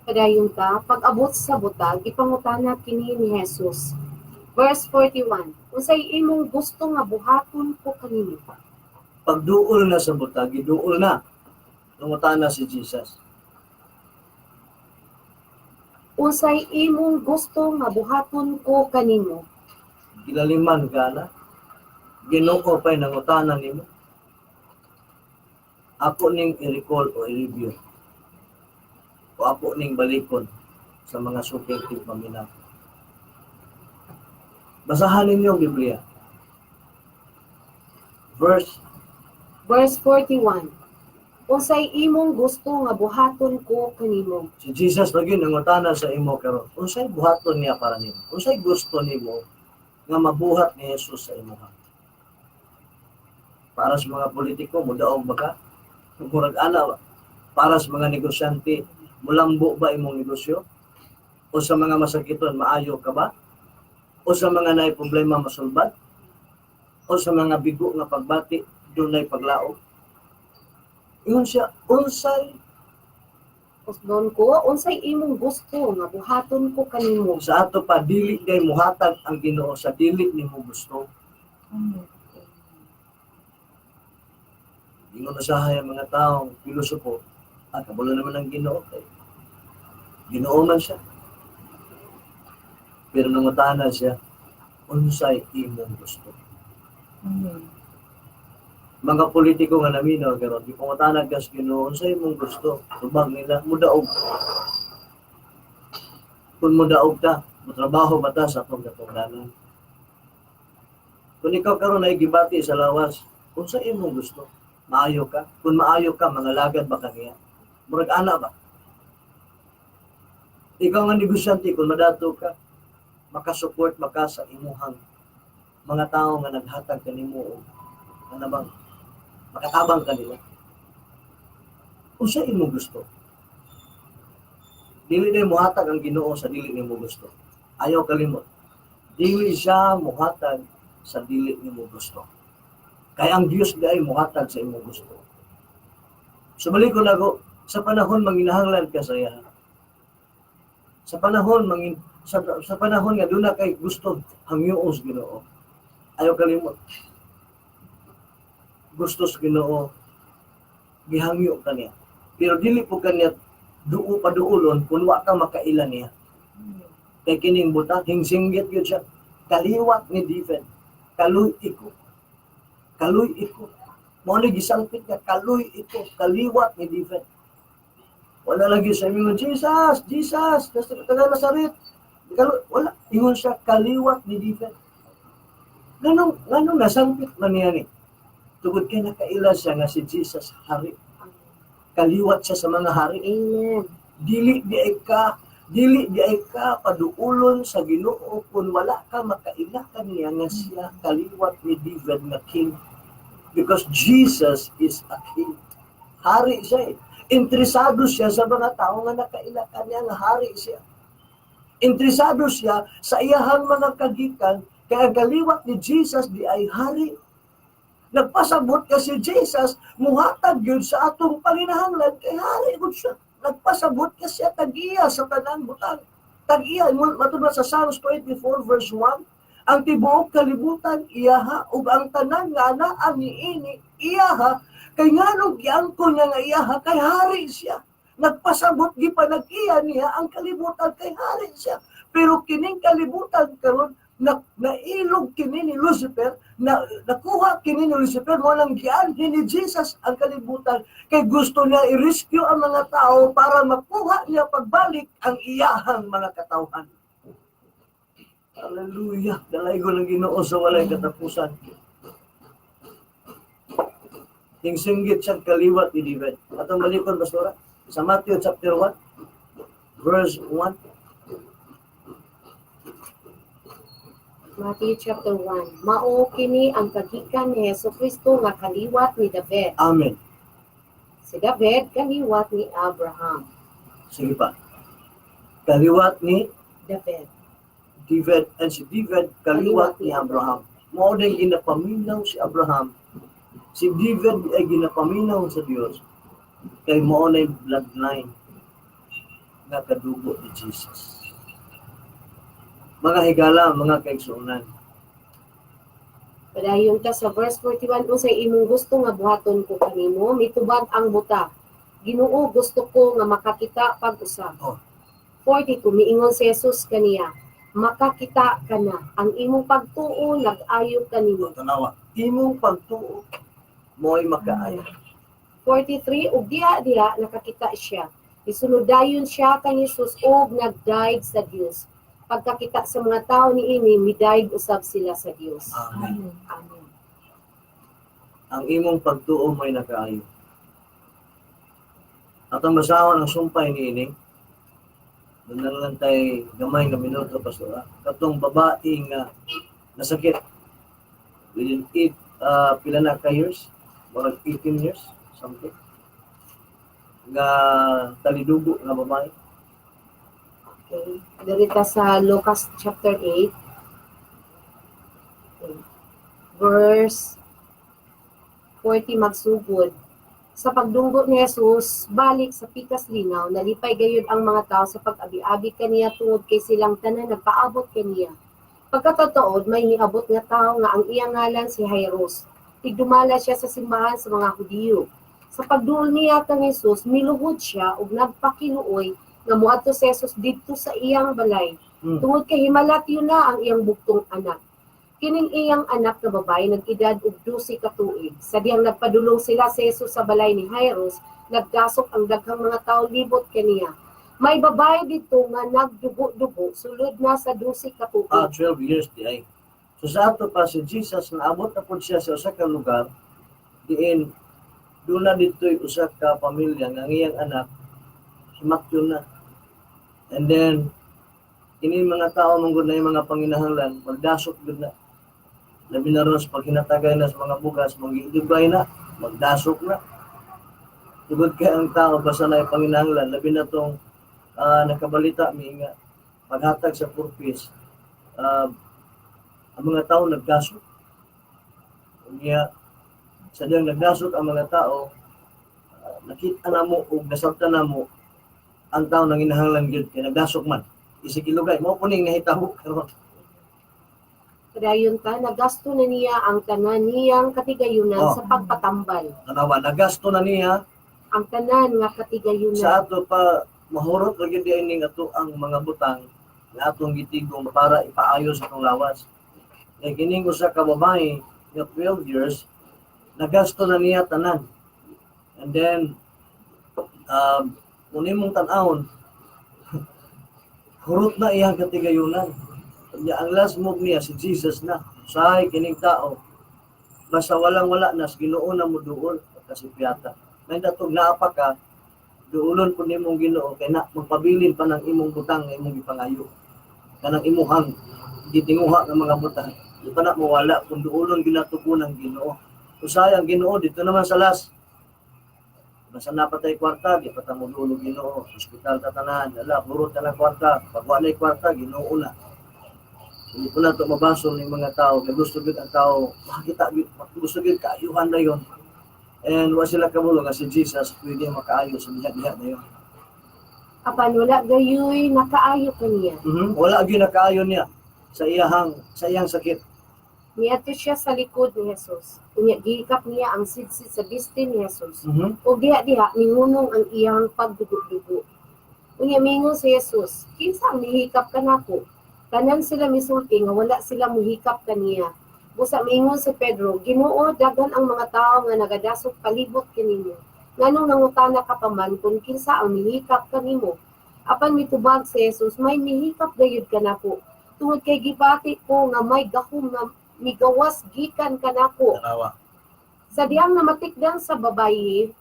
Padayon ka, pag-abot sa buta, gipangutana kini ni Jesus. Verse 41, "Unsay imong gusto nga buhaton ko kanimo?" Pagduol na sa buta, giduol na. Nangutana si Jesus. "Unsay imong gusto nga buhaton ko kanimo?" Gilaliman ka na. Ginoo pa'y nangutana nimo. Ako ning i-recall o i-review. O ako ning balikon sa mga suking tigpaminaw. Basahan ninyo ang Biblia. Verse Verse 41, "Unsay imong gusto nga buhaton ko kanimo?" Si Jesus lagi nangutana sa imo karon. Unsay buhaton niya para nimo? Unsay gusto nimo nga mabuhat ni Jesus sa imo? Para sa mga politiko, mudaog ba ka? Murag ana ba? Para sa mga negosyante, mulambo ba imong negosyo? O sa mga masakiton, maayo ka ba? O sa mga naay problema, masulbad? O sa mga bigo nga pagbati, dunay paglaom? Ingon siya, unsay Doon ko, "Unsay imong gusto nga buhaton ko kanimo?" Sa ato pa, dili kay muhatag ang Ginoo sa dili nimo gusto. Amen. Ingon na sa ang mga taong pilosopo, ah, kabalo naman ang Ginoo kay Ginoo man siya. Pero nangutana siya, "Unsay imong gusto?" Amen. Mga politiko nga naminaw karon, gipangutana ka sa Ginoo, "Unsay imong gusto?" Tubag nila, "Mudaog." Kung mudaog ta, mutrabaho ba ta sa atong katungdanan? Kung ikaw karon ay gibati sa lawas, unsay imong gusto? Maayo ka? Kung maayo ka, mangalagad ba kaniya? Murag ana ba? Ikaw nga negosyante, kung madato ka, makasupport ba ka sa imuhang mga tao nga naghatag kanimo og ano bang makatabang kanila? Unsa imong gusto? Dili na muhatag ang Ginoo sa dili nimo gusto. Ayaw kalimot. Dili siya muhatag sa dili nimo gusto. Kay ang Dios diay muhatag sa imong gusto. So balik ko nago, sa panahon manginahanglan ka sa iya. Sa panahon mangin sa panahon nga duna kay gusto hangyoon sa Ginoo. Ayaw kalimot. Gusto sa Ginoo, gihangyo ka niya. Pero dili po kaniya duo paduolon kung wa ka makaila niya. Kay kining buta, hingsinggit yun siya. "Kaliwat ni David, kaluy iko. Kaluy iko." Mao ni gisangpit niya, "Kaluy iko, kaliwat ni David." Wala lagi sa ingon, "Jesus, Jesus, taga Nazaret." Kaluy, wala. Ingon siya, "Kaliwat ni David." Nganong nasangpit man niya ni? Tungod kay nakaila siya nga si Jesus hari. Kaliwat siya sa mga hari. Amen. Dili di ay ka paduulon sa Ginoo kung wala ka makaila kaniya nga siya kaliwat ni David nga king. Because Jesus is a king. Hari siya eh. Interesado siya sa mga tao nga nakaila kaniya nga hari siya. Interesado siya sa iyahang mga kagikan kay ang kaliwat ni Jesus di ay hari. Nagpasabot ka si Jesus muhatag yun sa atong panginahanglan kay hari gud siya. Nagpasabot ka siya tag-iya sa tanang butang. Tag-iya, matud sa Psalms 24 verse 1, ang tibuok kalibutan iyaha ug ang tanan nga anaa niini iyaha. Kay nganong giangkon niya nga iyaha? Kay hari siya. Nagpasabot gipanag-iya niya ang kalibutan kay hari siya. Pero kining kalibutan karon na nailog kini ni Lucifer, na nakuha kini ni Lucifer, mo nang gianhi ni Jesus ang kalibutan kay gusto niya i-rescue ang mga tao para makuha niya pagbalik ang iyahang mga katawhan. Hallelujah. Dalaygon ang Ginoo sa walay katapusan. Tingsinggit siya kaliwat ni David. Atong balikon, Pastora, sa Matthew chapter 1, verse 1. Matthew chapter 1. Mao kini ang kagikan ni Hesus Kristo nga kaliwat ni David. Amen. Si David kaliwat ni Abraham. Sige pa. Kaliwat ni David. David, and si David kaliwat ni Abraham. Mao din ginapaminaw si Abraham. Si David ay ginapaminaw sa Dios kay mao na bloodline nga kadugo ni Jesus. Mga higala, mga kaigsuonan. Padayon ta sa verse 41, unsay imong gusto nga buhaton ko kanimo? Mitubag ang buta. Ginoo, gusto ko nga makakita pag-usab. Oh. 42, miingon si Jesus kaniya, makakita ka na. Ang imong pagtuo nag-ayo kanimo. Tanawa, imong pagtuo mo'y makaayo. 43, ug diha diha nakakita siya. Isunod dayon siya kang Jesus ug nagdaig sa Dios. Pagkakita sa mga tao niini, midaig usab sila sa Dios. Amen. Amen. Ang imong pagtuo mo'y nakaayo. At ang basahon ang sumpay niini, doon na lang tay gamay nga minuto, Pastora. Katong babae nga nasakit within 8, pila na ka years? Murag 18 years, something. Nga talidugo nga babae. Okay. Diri ta sa Lucas chapter 8. Okay. Verse 40 magsugod. Sa pagdunggo ni Jesus balik sa pikas linaw, nalipay gayud ang mga tao sa pag-abi-abi kaniya tungod kay silang tanan nagpaabot kaniya. Pagkatotoo, may niabot nga tawo nga ang iyang ngalan si Jairus. Tigdumala siya sa simbahan sa mga Hudiyo. Sa pagduol niya kang Jesus, miluhod siya ug nagpakiluoy nga moadto si Jesus didto sa iyang balay. Tungod kay himalatyo na ang iyang bugtong anak. Kining iyang anak na babae nag-edad og 12 ka tuig. Sa diyang nagpadulong sila sa Jesus sa balay ni Jairus, nagdasok ang daghang mga tao libot kaniya. May babae didto nga nagdugo-dugo sulod na sa 12 ka tuig. 12 years di ay. So sa ato pa si Jesus naabot na pud siya sa usa ka lugar diin duna didto'y usa ka pamilya nga ang iyang anak himatyon na. And then kini mga tao man gud na yung mga panginahanglan magdasok gud na. Labi na ron sa paghinatagay na sa mga bugas, mangiidugay na, magdasok na. Tugod kay ang tao basta na yung panginahanglan, labi na tong nakabalita mi nga paghatag sa purpose, ang mga tao nagdasok. Unya, sa diyang nagdasok ang mga tao, nakita na mo o nasabtan na mo ang tao nang inahanglan gyud kay nagdasok man. Isig ilugay, mao po ning nahitabo karon. Padayon ta, nagasto na niya ang tanan niyang katigayunan Oh. sa pagpatambal. Tanawa, nagasto na niya Ang tanan nga katigayunan. Sa ato pa mahurot ra gyud diay ning ato ang mga butang nga atong gitigom para ipaayo sa atong lawas. Kay kining usa ka babae nga 12 years nagasto na niya tanan. And then kung imong tan-awon, hurot na iyang katigayunan. Nya ang last move niya si Jesus na. Usahay kining tao basta walang wala na sa Ginoo na mo duol kasi piyata. May datog naa pa ka, duolon po nimong Ginoo kay na magpabilin pa ng imong butang nga imong gipangayo. Kanang imuhang gitinguha nga mga butang. Di pa na mawala kung duolon ginatubo ng Ginoo. Usahay ang Ginoo dito naman sa last. Basta napatay kwarta, di pa ta mo duolo Ginoo. Hospital tatanan, ala puro ta lang kwarta. Pag walay kwarta, Ginoo na. Hindi po na ito mabasol ng mga tao. Kaya gusto gyud ang tao, makakita, gusto gyud kaayuhan na yun. And wa sila kabulo nga si Jesus pwede makaayo sa diha-diha na yun. Apan wala gayoy nakaayo kaniya. Wala gyud nakaayo niya sa iyang sakit. Niadto siya sa likod ni Jesus. Unya gihikap niya ang sidsid sa biste ni Jesus. Ug diha diha mihunong ang iyang pagdugo-dugo. Unya mingon si Jesus, "Kinsa ang mihikap kanako?" Tanan sila misulti nga wala sila muhikap kaniya. Busa mingon si Pedro, "Ginoo, daghan ang mga tawo nga nagadasok palibot kaninyo. Nganong nangutana ka pa man kung kinsa ang mihikap kanimo?" Apan mitubag si Jesus, "May mihikap gayud kanako. Tungod kay gibati ko nga may gahom nga migawas gikan kanako." Tanawa. Sa dihang namatikdan sa babayi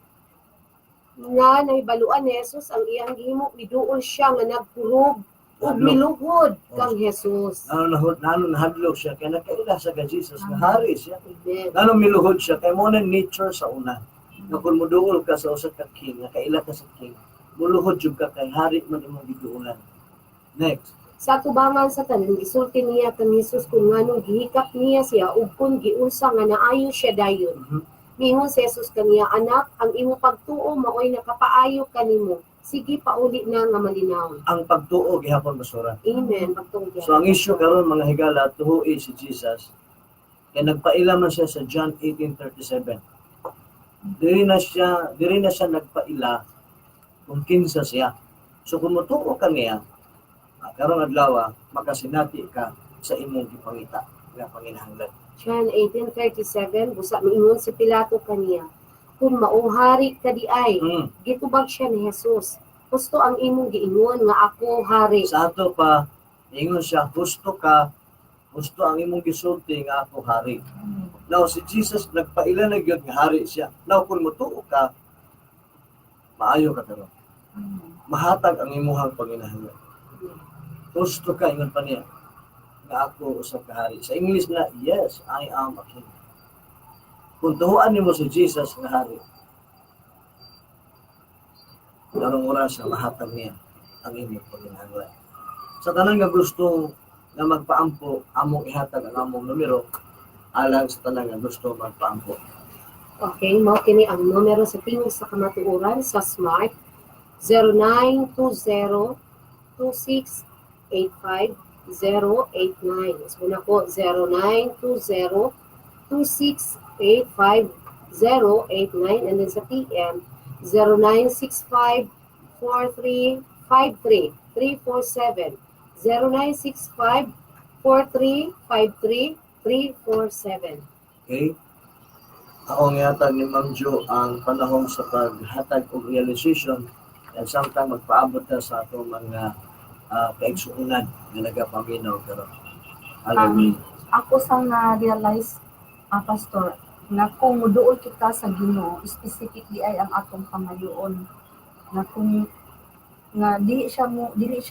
nga nahibaluan ni Jesus ang iyang gihimo, miduol siya nga nagkurog ug Hadlok. Miluhod kang Jesus. Ngano nahadlok siya kay nakaila sa kay Jesus nga hari siya. Amen. Ngano miluhod siya? Kay mo na nature sa una. Nga kung muduol ka sa usa ka king, nga kaila ka sa king, muluhod jud ka kay hari man imong giduolan. Next. Sa tubangan sa tanan, gisulti niya kang Jesus kung nganong gihikap niya siya ug kung giunsa nga naayo siya dayon. Mingon si Jesus kaniya, "Anak, ang imong pagtuo maoy nakapaayo kanimo. Sige, pauli na nga malinaw." Ang pagtuo gihapon, basura. Amen. Pagtuo. So ang issue karon, mga higala, tuoi si Jesus. Kay nagpaila man siya sa John 18:37. Diri na siya nagpaila kung kinsa siya. So kung motuo ka niya, karong adlaw makasinati ka sa imong gipangita nga panginahanglan. John 18:37, busa miingon si Pilato kaniya, "Kung maong hari ka di ay?" Gitubag siya ni Jesus, "Husto ang imong giingon nga ako hari." Sa ato pa, ingon siya, "Husto ka, husto ang imong gisulti nga ako hari." Now, si Jesus, nagpaila na gyud nga hari siya. Now, kung motuo ka, maayo ka karon. Mahatag ang imuhang panginahanglan. "Husto ka," ingon pa niya, "nga ako usa ka hari." Sa English na, "Yes, I am a king." Kung tuhuan nimo si Jesus nga hari, karong oras na mahatag niya ang imong panginahanglan. Sa tanan nga gusto nga magpaampo, among ihatag ang among numero alang sa tanan nga gusto magpaampo. Okay, mao kini ang numero sa Tingog sa Kamatuoran sa Smart, 0920 2685 089. So na ko, 0920 2685 089, and then sa TM, 0965 4353 347, 0965 4353 347. Okay? Ako ang ihatag ni Ma'am Jo ang panahon sa paghatag og realization and samtang magpaabot ta sa atong mga kaigsuonan nga nagapaminaw karon. Hallelujah. Ako sa na-realize, Pastor, na kung muduol kita sa Ginoo, specific di ay ang atong pangayoon. Na kung nga dili siya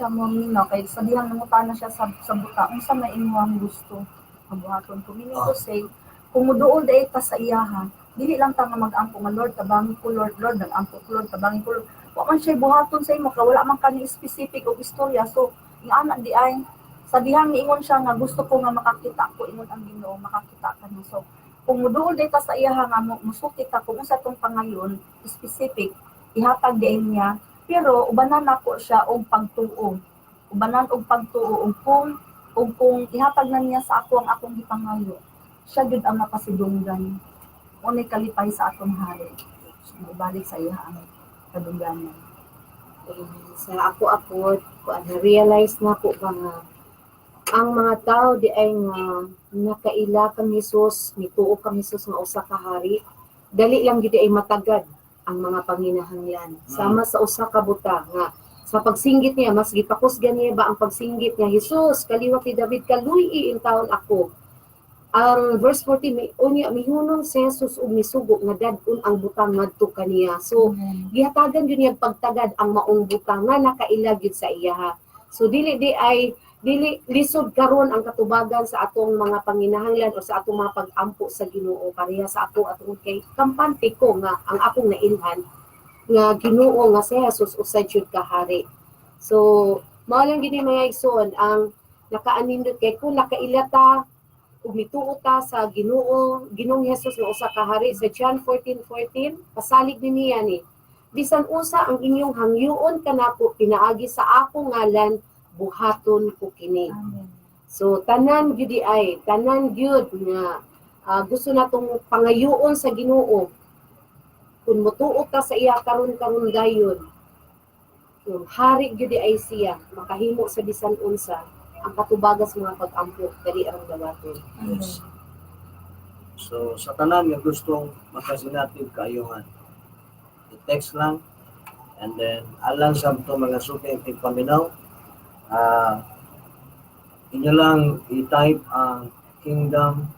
mo minaw kay sa dihang nangutana siya sa buta, "Unsa may imong gusto mabuhaton ko?" Meaning to say, kung muduol dai ta sa iyaha, dili lang ta nga mag-ampo nga, "Lord, tabangi ko, Lord, Lord," nag-ampo ko, "Lord, tabangi ko, Lord." Wa man siya buhaton sa imo kay wala man kani specific og istorya. So ingana di ay sa dihang niingon siya nga, "Gusto ko nga makakita ko," ingon ang Ginoo, "Makakita ka na." So kung muduol day ta sa iyaha nga musulti ta kung unsa tong pangayon specific, ihatag di niya, pero ubanan nako siya og pagtuo, ubanan og pagtuo, ug kung ihatag na niya sa ako ang akong gipangayo, siya gyud ang mapasidunggan. Unay kalipay sa atong hari. Ibalik sa iya ang kadungganan. Sa ako ako kuan, na-realize na ko ba nga ang mga tao di ay nga nakaila kang Hesus, mituo kang Hesus nga usa ka hari, dali lang gid ay matagad ang mga panginahanglan. Sama sa usa ka buta nga sa pagsinggit niya, mas gipakusgan niya ba ang pagsinggit niya, "Jesus, kaliwat ni David, kaluy-i intawon ako." Ang verse 14, may, unya mihunong si Jesus ug misugo nga dad-on ang butang ngadto kaniya. So gihatagan gyud niya pagtagad ang maong butang nga nakaila gyud sa iyaha. So dili di ay dili lisod karon ang katubagan sa atong mga panginahanglan o sa atong mga pag-ampo sa Ginoo, pareha sa ako atong kay kampante ko nga ang akong nailhan nga Ginoo nga si Jesus usa jud ka hari. So mao lang gini, mga igsoon, ang nakaanindot kay kung nakaila ta ug mituo ta sa Ginoo, Ginoong Jesus nga usa ka hari, sa John 14:14, pasalig ni niya ni, "Bisan unsa ang inyong hangyoon kanako pinaagi sa akong ngalan, buhaton ko kini." Amen. So tanan gyud ay, tanan gyud nga gusto natong pangayoon sa Ginoo, kung mutuo ta sa iya karon, karon dayon, yung hari gyud ay siya, makahimo sa bisan unsa, ang katubagas mga pag-ampo dali ang dawaton. Yes. So sa tanan nga gustong makasinati kaayuhan, i-text lang and then alang sa ato mga suki tigpaminaw, inyo lang i-type ang Kingdom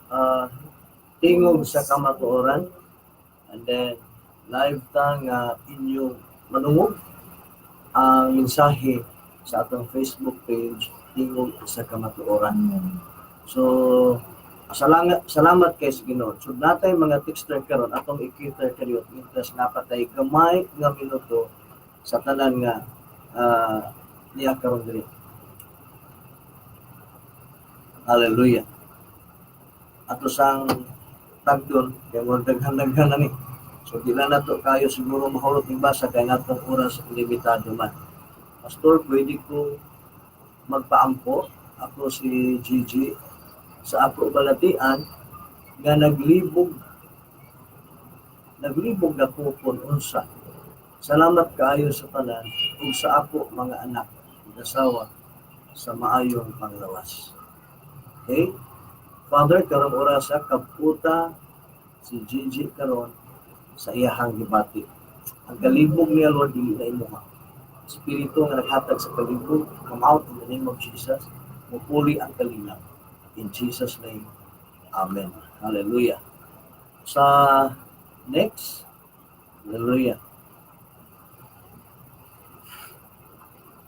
Tingog sa Kamatuoran and then live ta nga inyong manungog ang mensahe sa atong Facebook page, Tingog sa Kamatuoran. Amen. So, salamat, salamat kay sa Ginoo. So, natay mga texter karon atong i-cater kaniyo mientras napatay gamay nga minuto sa tanan nga niya karon diri. Hallelujah. Ato sang tagdon kay mo daghan-daghan na ni. So di lang nato kayo siguro mahulot ning basa kay natong oras limitado man. Pastor, pwede ko magpaampo? Ako si Gigi sa ako balatian nga naglibog na kupon unsa. Salamat kaayo sa tanan ug sa ako mga anak ug asawa sa maayong panglawas. Okay? Father, karong orasa kaputa si Gigi karon sa iyahang gibati. Ang kalibog niya, Lord, dili na imuha. Espiritu nga naghatag sa kalibog, come out in the name of Jesus. Mupuli ang kalinaw. In Jesus' name, Amen. Hallelujah. Sa next, hallelujah.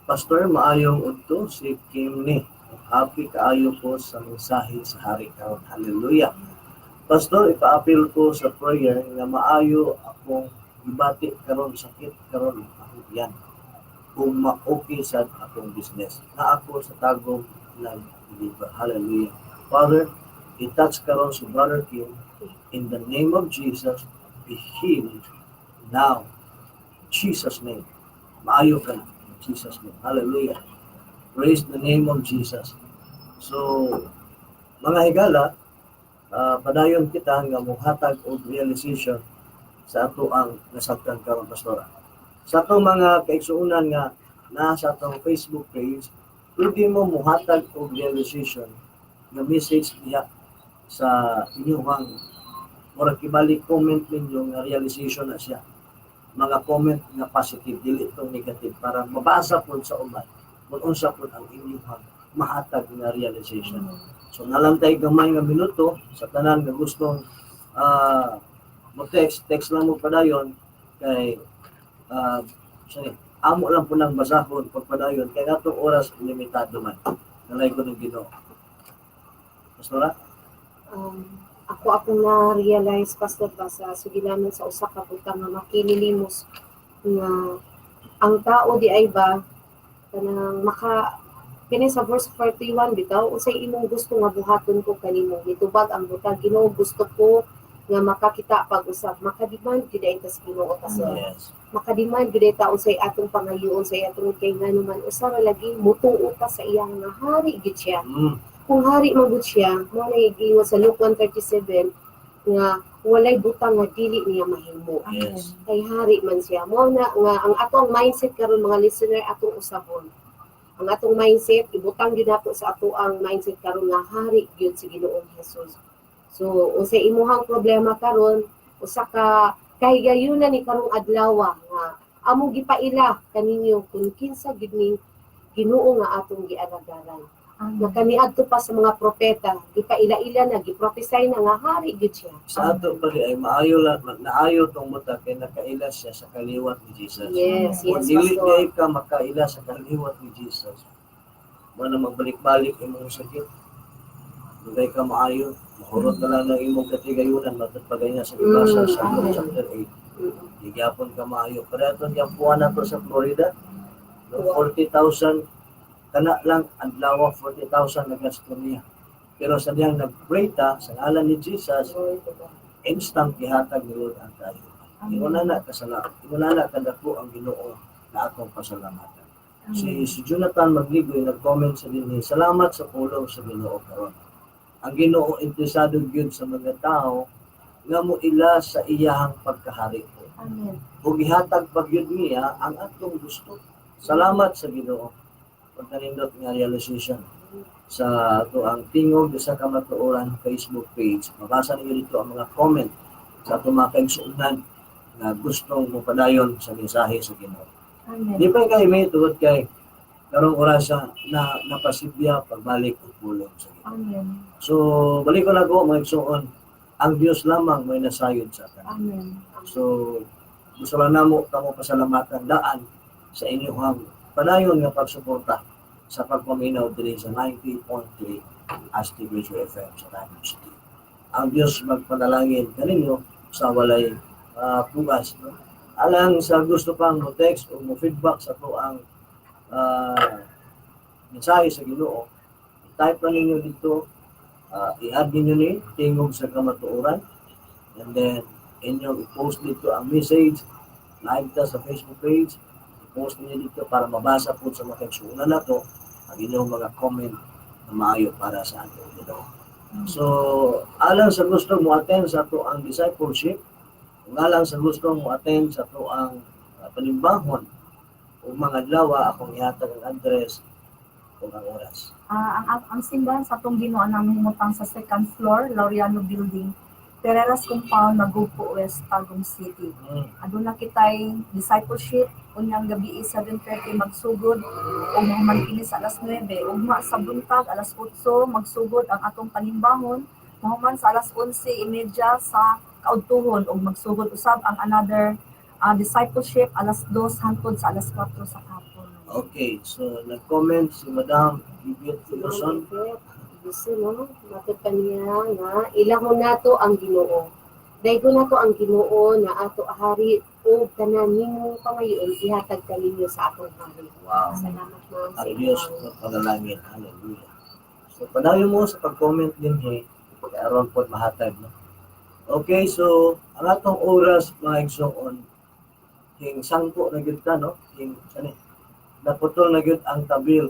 Pastor, maayong udto, si Kim ni. Happy kaayo ko sa mensahe sa hari karon. Hallelujah. Pastor, ipa-appeal ko sa prayer nga maayo akong gibati karon, sakit karon akong yan. Kung ma-okay sa akong business. Na ako sa Tagum nag-deliver. Hallelujah. Father, i-touch karon si Brother Kim. In the name of Jesus, be healed now. Jesus' name. Maayo ka na. In Jesus' name. Hallelujah. Praise the name of Jesus. So, mga higala, padayon kita nga muhatag og realization sa ato ang nasabtan karon, Pastora. Sa atong mga kaigsuonan nga naa sa atong Facebook page, pwede mo muhatag og realization nga message diha sa inyong murag kibali comment ninyo nga realization na siya. Mga comment nga positive, dili itong negative, para mabasa pod sa uban kung unsa pod ang inyong mahatag nga realization. So nalantay gamay nga minuto sa tanan nga gustong mo text, text lang mo padayon kay sorry, amo lang po nang basahon pagpadayon kay atong oras limitado man. Nalay ko ng Ginoo. Pastora? Ako akong na-realize, Pastor, ba sa sugilanon sa usa ka butang nga makinilimos nga ang tao di ay ba kanang maka kini sa verse 41 bitaw, "Unsay imong gusto nga buhaton ko kanimo?" Nitubag ang butag, "Ginoo, gusto ko nga makakita pag-usab." Makademand gyud ay tas Ginoo, Pastor. Makademand gyud ay ta unsay atong pangayoon sa iya tungod kay ngano man usa ra lagi, mutuo ta sa iyang nga hari gyud siya. Kung hari man gud siya, mo na giingon sa Luke 1:37 nga walay butang nga dili niya mahimo. Kay hari man siya. Mo na nga ang atong mindset karon, mga listener, atong usabon. Ang atong mindset, ibutang gyud nato sa ato ang mindset karon nga hari gyud si Ginoong Jesus. So, unsay imuhang problema karon, usa ka kahigayunan ni karong adlaw nga among gipaila kaninyo kung kinsa gyud ning Ginoo nga atong gialagaran. Amen. Nga kaniadto pa sa mga propeta, gipaila-ila na, giprophesy na nga hari gyud siya. Sa ato pa ay maayo la, naayo tong muta kay nakaila siya sa kaliwat ni Jesus. Yes, Kung dili Pastor. di ka makaila sa kaliwat ni Jesus, mo na magbalik-balik imong sakit. Dugay ka maayo, mahurot na lang ng imong katigayunan matod pa ganyan sa gibasa sa Luke Amen. chapter 8. Di gyapon ka maayo. Pero aton gyampuan nato sa Florida, no, 40,000 kana lang adlaw, 40,000 na gasto niya. Pero sa diyang nag-pray ta sa ngalan ni Jesus, Glory to God. Instant gihatag ni Lord ang kaayo. Amen. Ingon na kasalamat. Ingon na kadako ang Ginoo na atong pasalamatan. Si Jonathan Magligoy nag-comment sa dinhi, "Salamat sa pulong sa Ginoo karon. Ang Ginoo interesado gyud sa mga tao nga moila sa iyahang pagkahari. Amen. Ug gihatag pa gyud niya ang atong gusto. Salamat sa Ginoo." Pagkanindot nga realization sa ato ang Tingog sa Kamatuoran Facebook page. Mabasa ninyo dito ang mga comment sa atong mga kaigsuonan nga gustong mopadayon sa mensahe sa Ginoo. Amen. Di pa kay may tungod kay karong orasa na napasibya pagbalik og pulong sa Ginoo. Amen. So balik ko na ko, mga igsoon, ang Dios lamang may nasayod sa tanan. Amen. So gusto lang namo kamo pasalamatan daan sa inyong padayon nga pagsuporta sa pagpaminaw diri sa 90.3 Asti Radio FM sa Tagum City. Ang Dios magpanalangin kaninyo sa walay pugas. No? Alang sa gusto pang mo text o mo feedback sa ato ang mensahe sa Ginoo, type lang ninyo dito, i-add ninyo ni Tingog sa Kamatuoran, and then inyong i-post dito ang message. Live ta sa Facebook page, i-post ninyo dito para mabasa po sa mga kaigsuonan nato ang inyong mga comment na maayo para sa atong Ginoo. So, alang sa gusto mo attend sa ato ang discipleship, kung alang sa gusto mo attend sa ato ang panimbahon o mga adlaw, akong ihatag ang address ug ang oras. Ang simbahan sa atong Ginoo namimutang sa second floor, Laureano Building, Pereras Compound, Magupo West, Tagum City. Aduna kitay discipleship unyang gabi 7:30 magsugod ug mahuman kini sa alas 9. Ugma sa buntag alas 8 magsugod ang atong panimbahon, mahuman sa alas 11:30 sa kaudtuhon ug magsugod usab ang another discipleship alas 2 hangtod sa alas 4 sa hapon. Okay, so nag-comment si Madam Bibit Wilson. Gusto, no? Matod pa niya nga, ilahon nato ang Ginoo. Daygon nato ang Ginoo na ato hari ug tanan ninyong pangayoon ihatag kaninyo sa atong hari. Salamat, ma'am, sa Ang Diyos inyong magpanalangin. Hallelujah. So padayon mo sa pag-comment din he, aron po mahatag, no. Okay, so ang atong oras, mga igsoon, king sangko na gyud ta, no? King sani. Naputol na gyud ang tabil.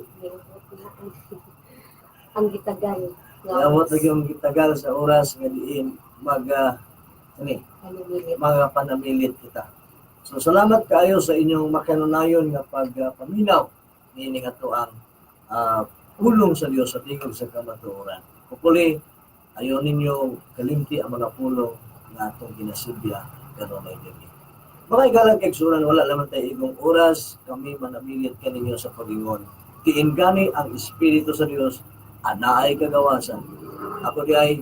Ang gitagal nga Niabot na gyud ang gitagal sa oras nga diin mag sani, panamilit. Mga panamilit kita. So salamat kaayo sa inyong makanunayon nga pagpaminaw niini nga ang pulong sa Dios sa Tingog sa Kamatuoran. Hopefully, ayaw ninyo kalimti ang mga pulong nga atong ginasibya kanunay gabi. Mga igalang kaigsuonan, wala naman tayo igong oras, kami manamilit kaninyo sa pag-ingon. Tiin gani ang Espiritu sa Dios, anaay kagawasan. Ako di ay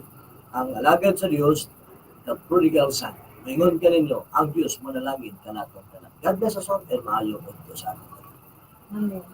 ang alagad sa Dios, the prodigal son. Maingon kaninyo, ang Dios manalangin kanatong tanan. God bless us all and maayong udto sa ating tanan. Amen.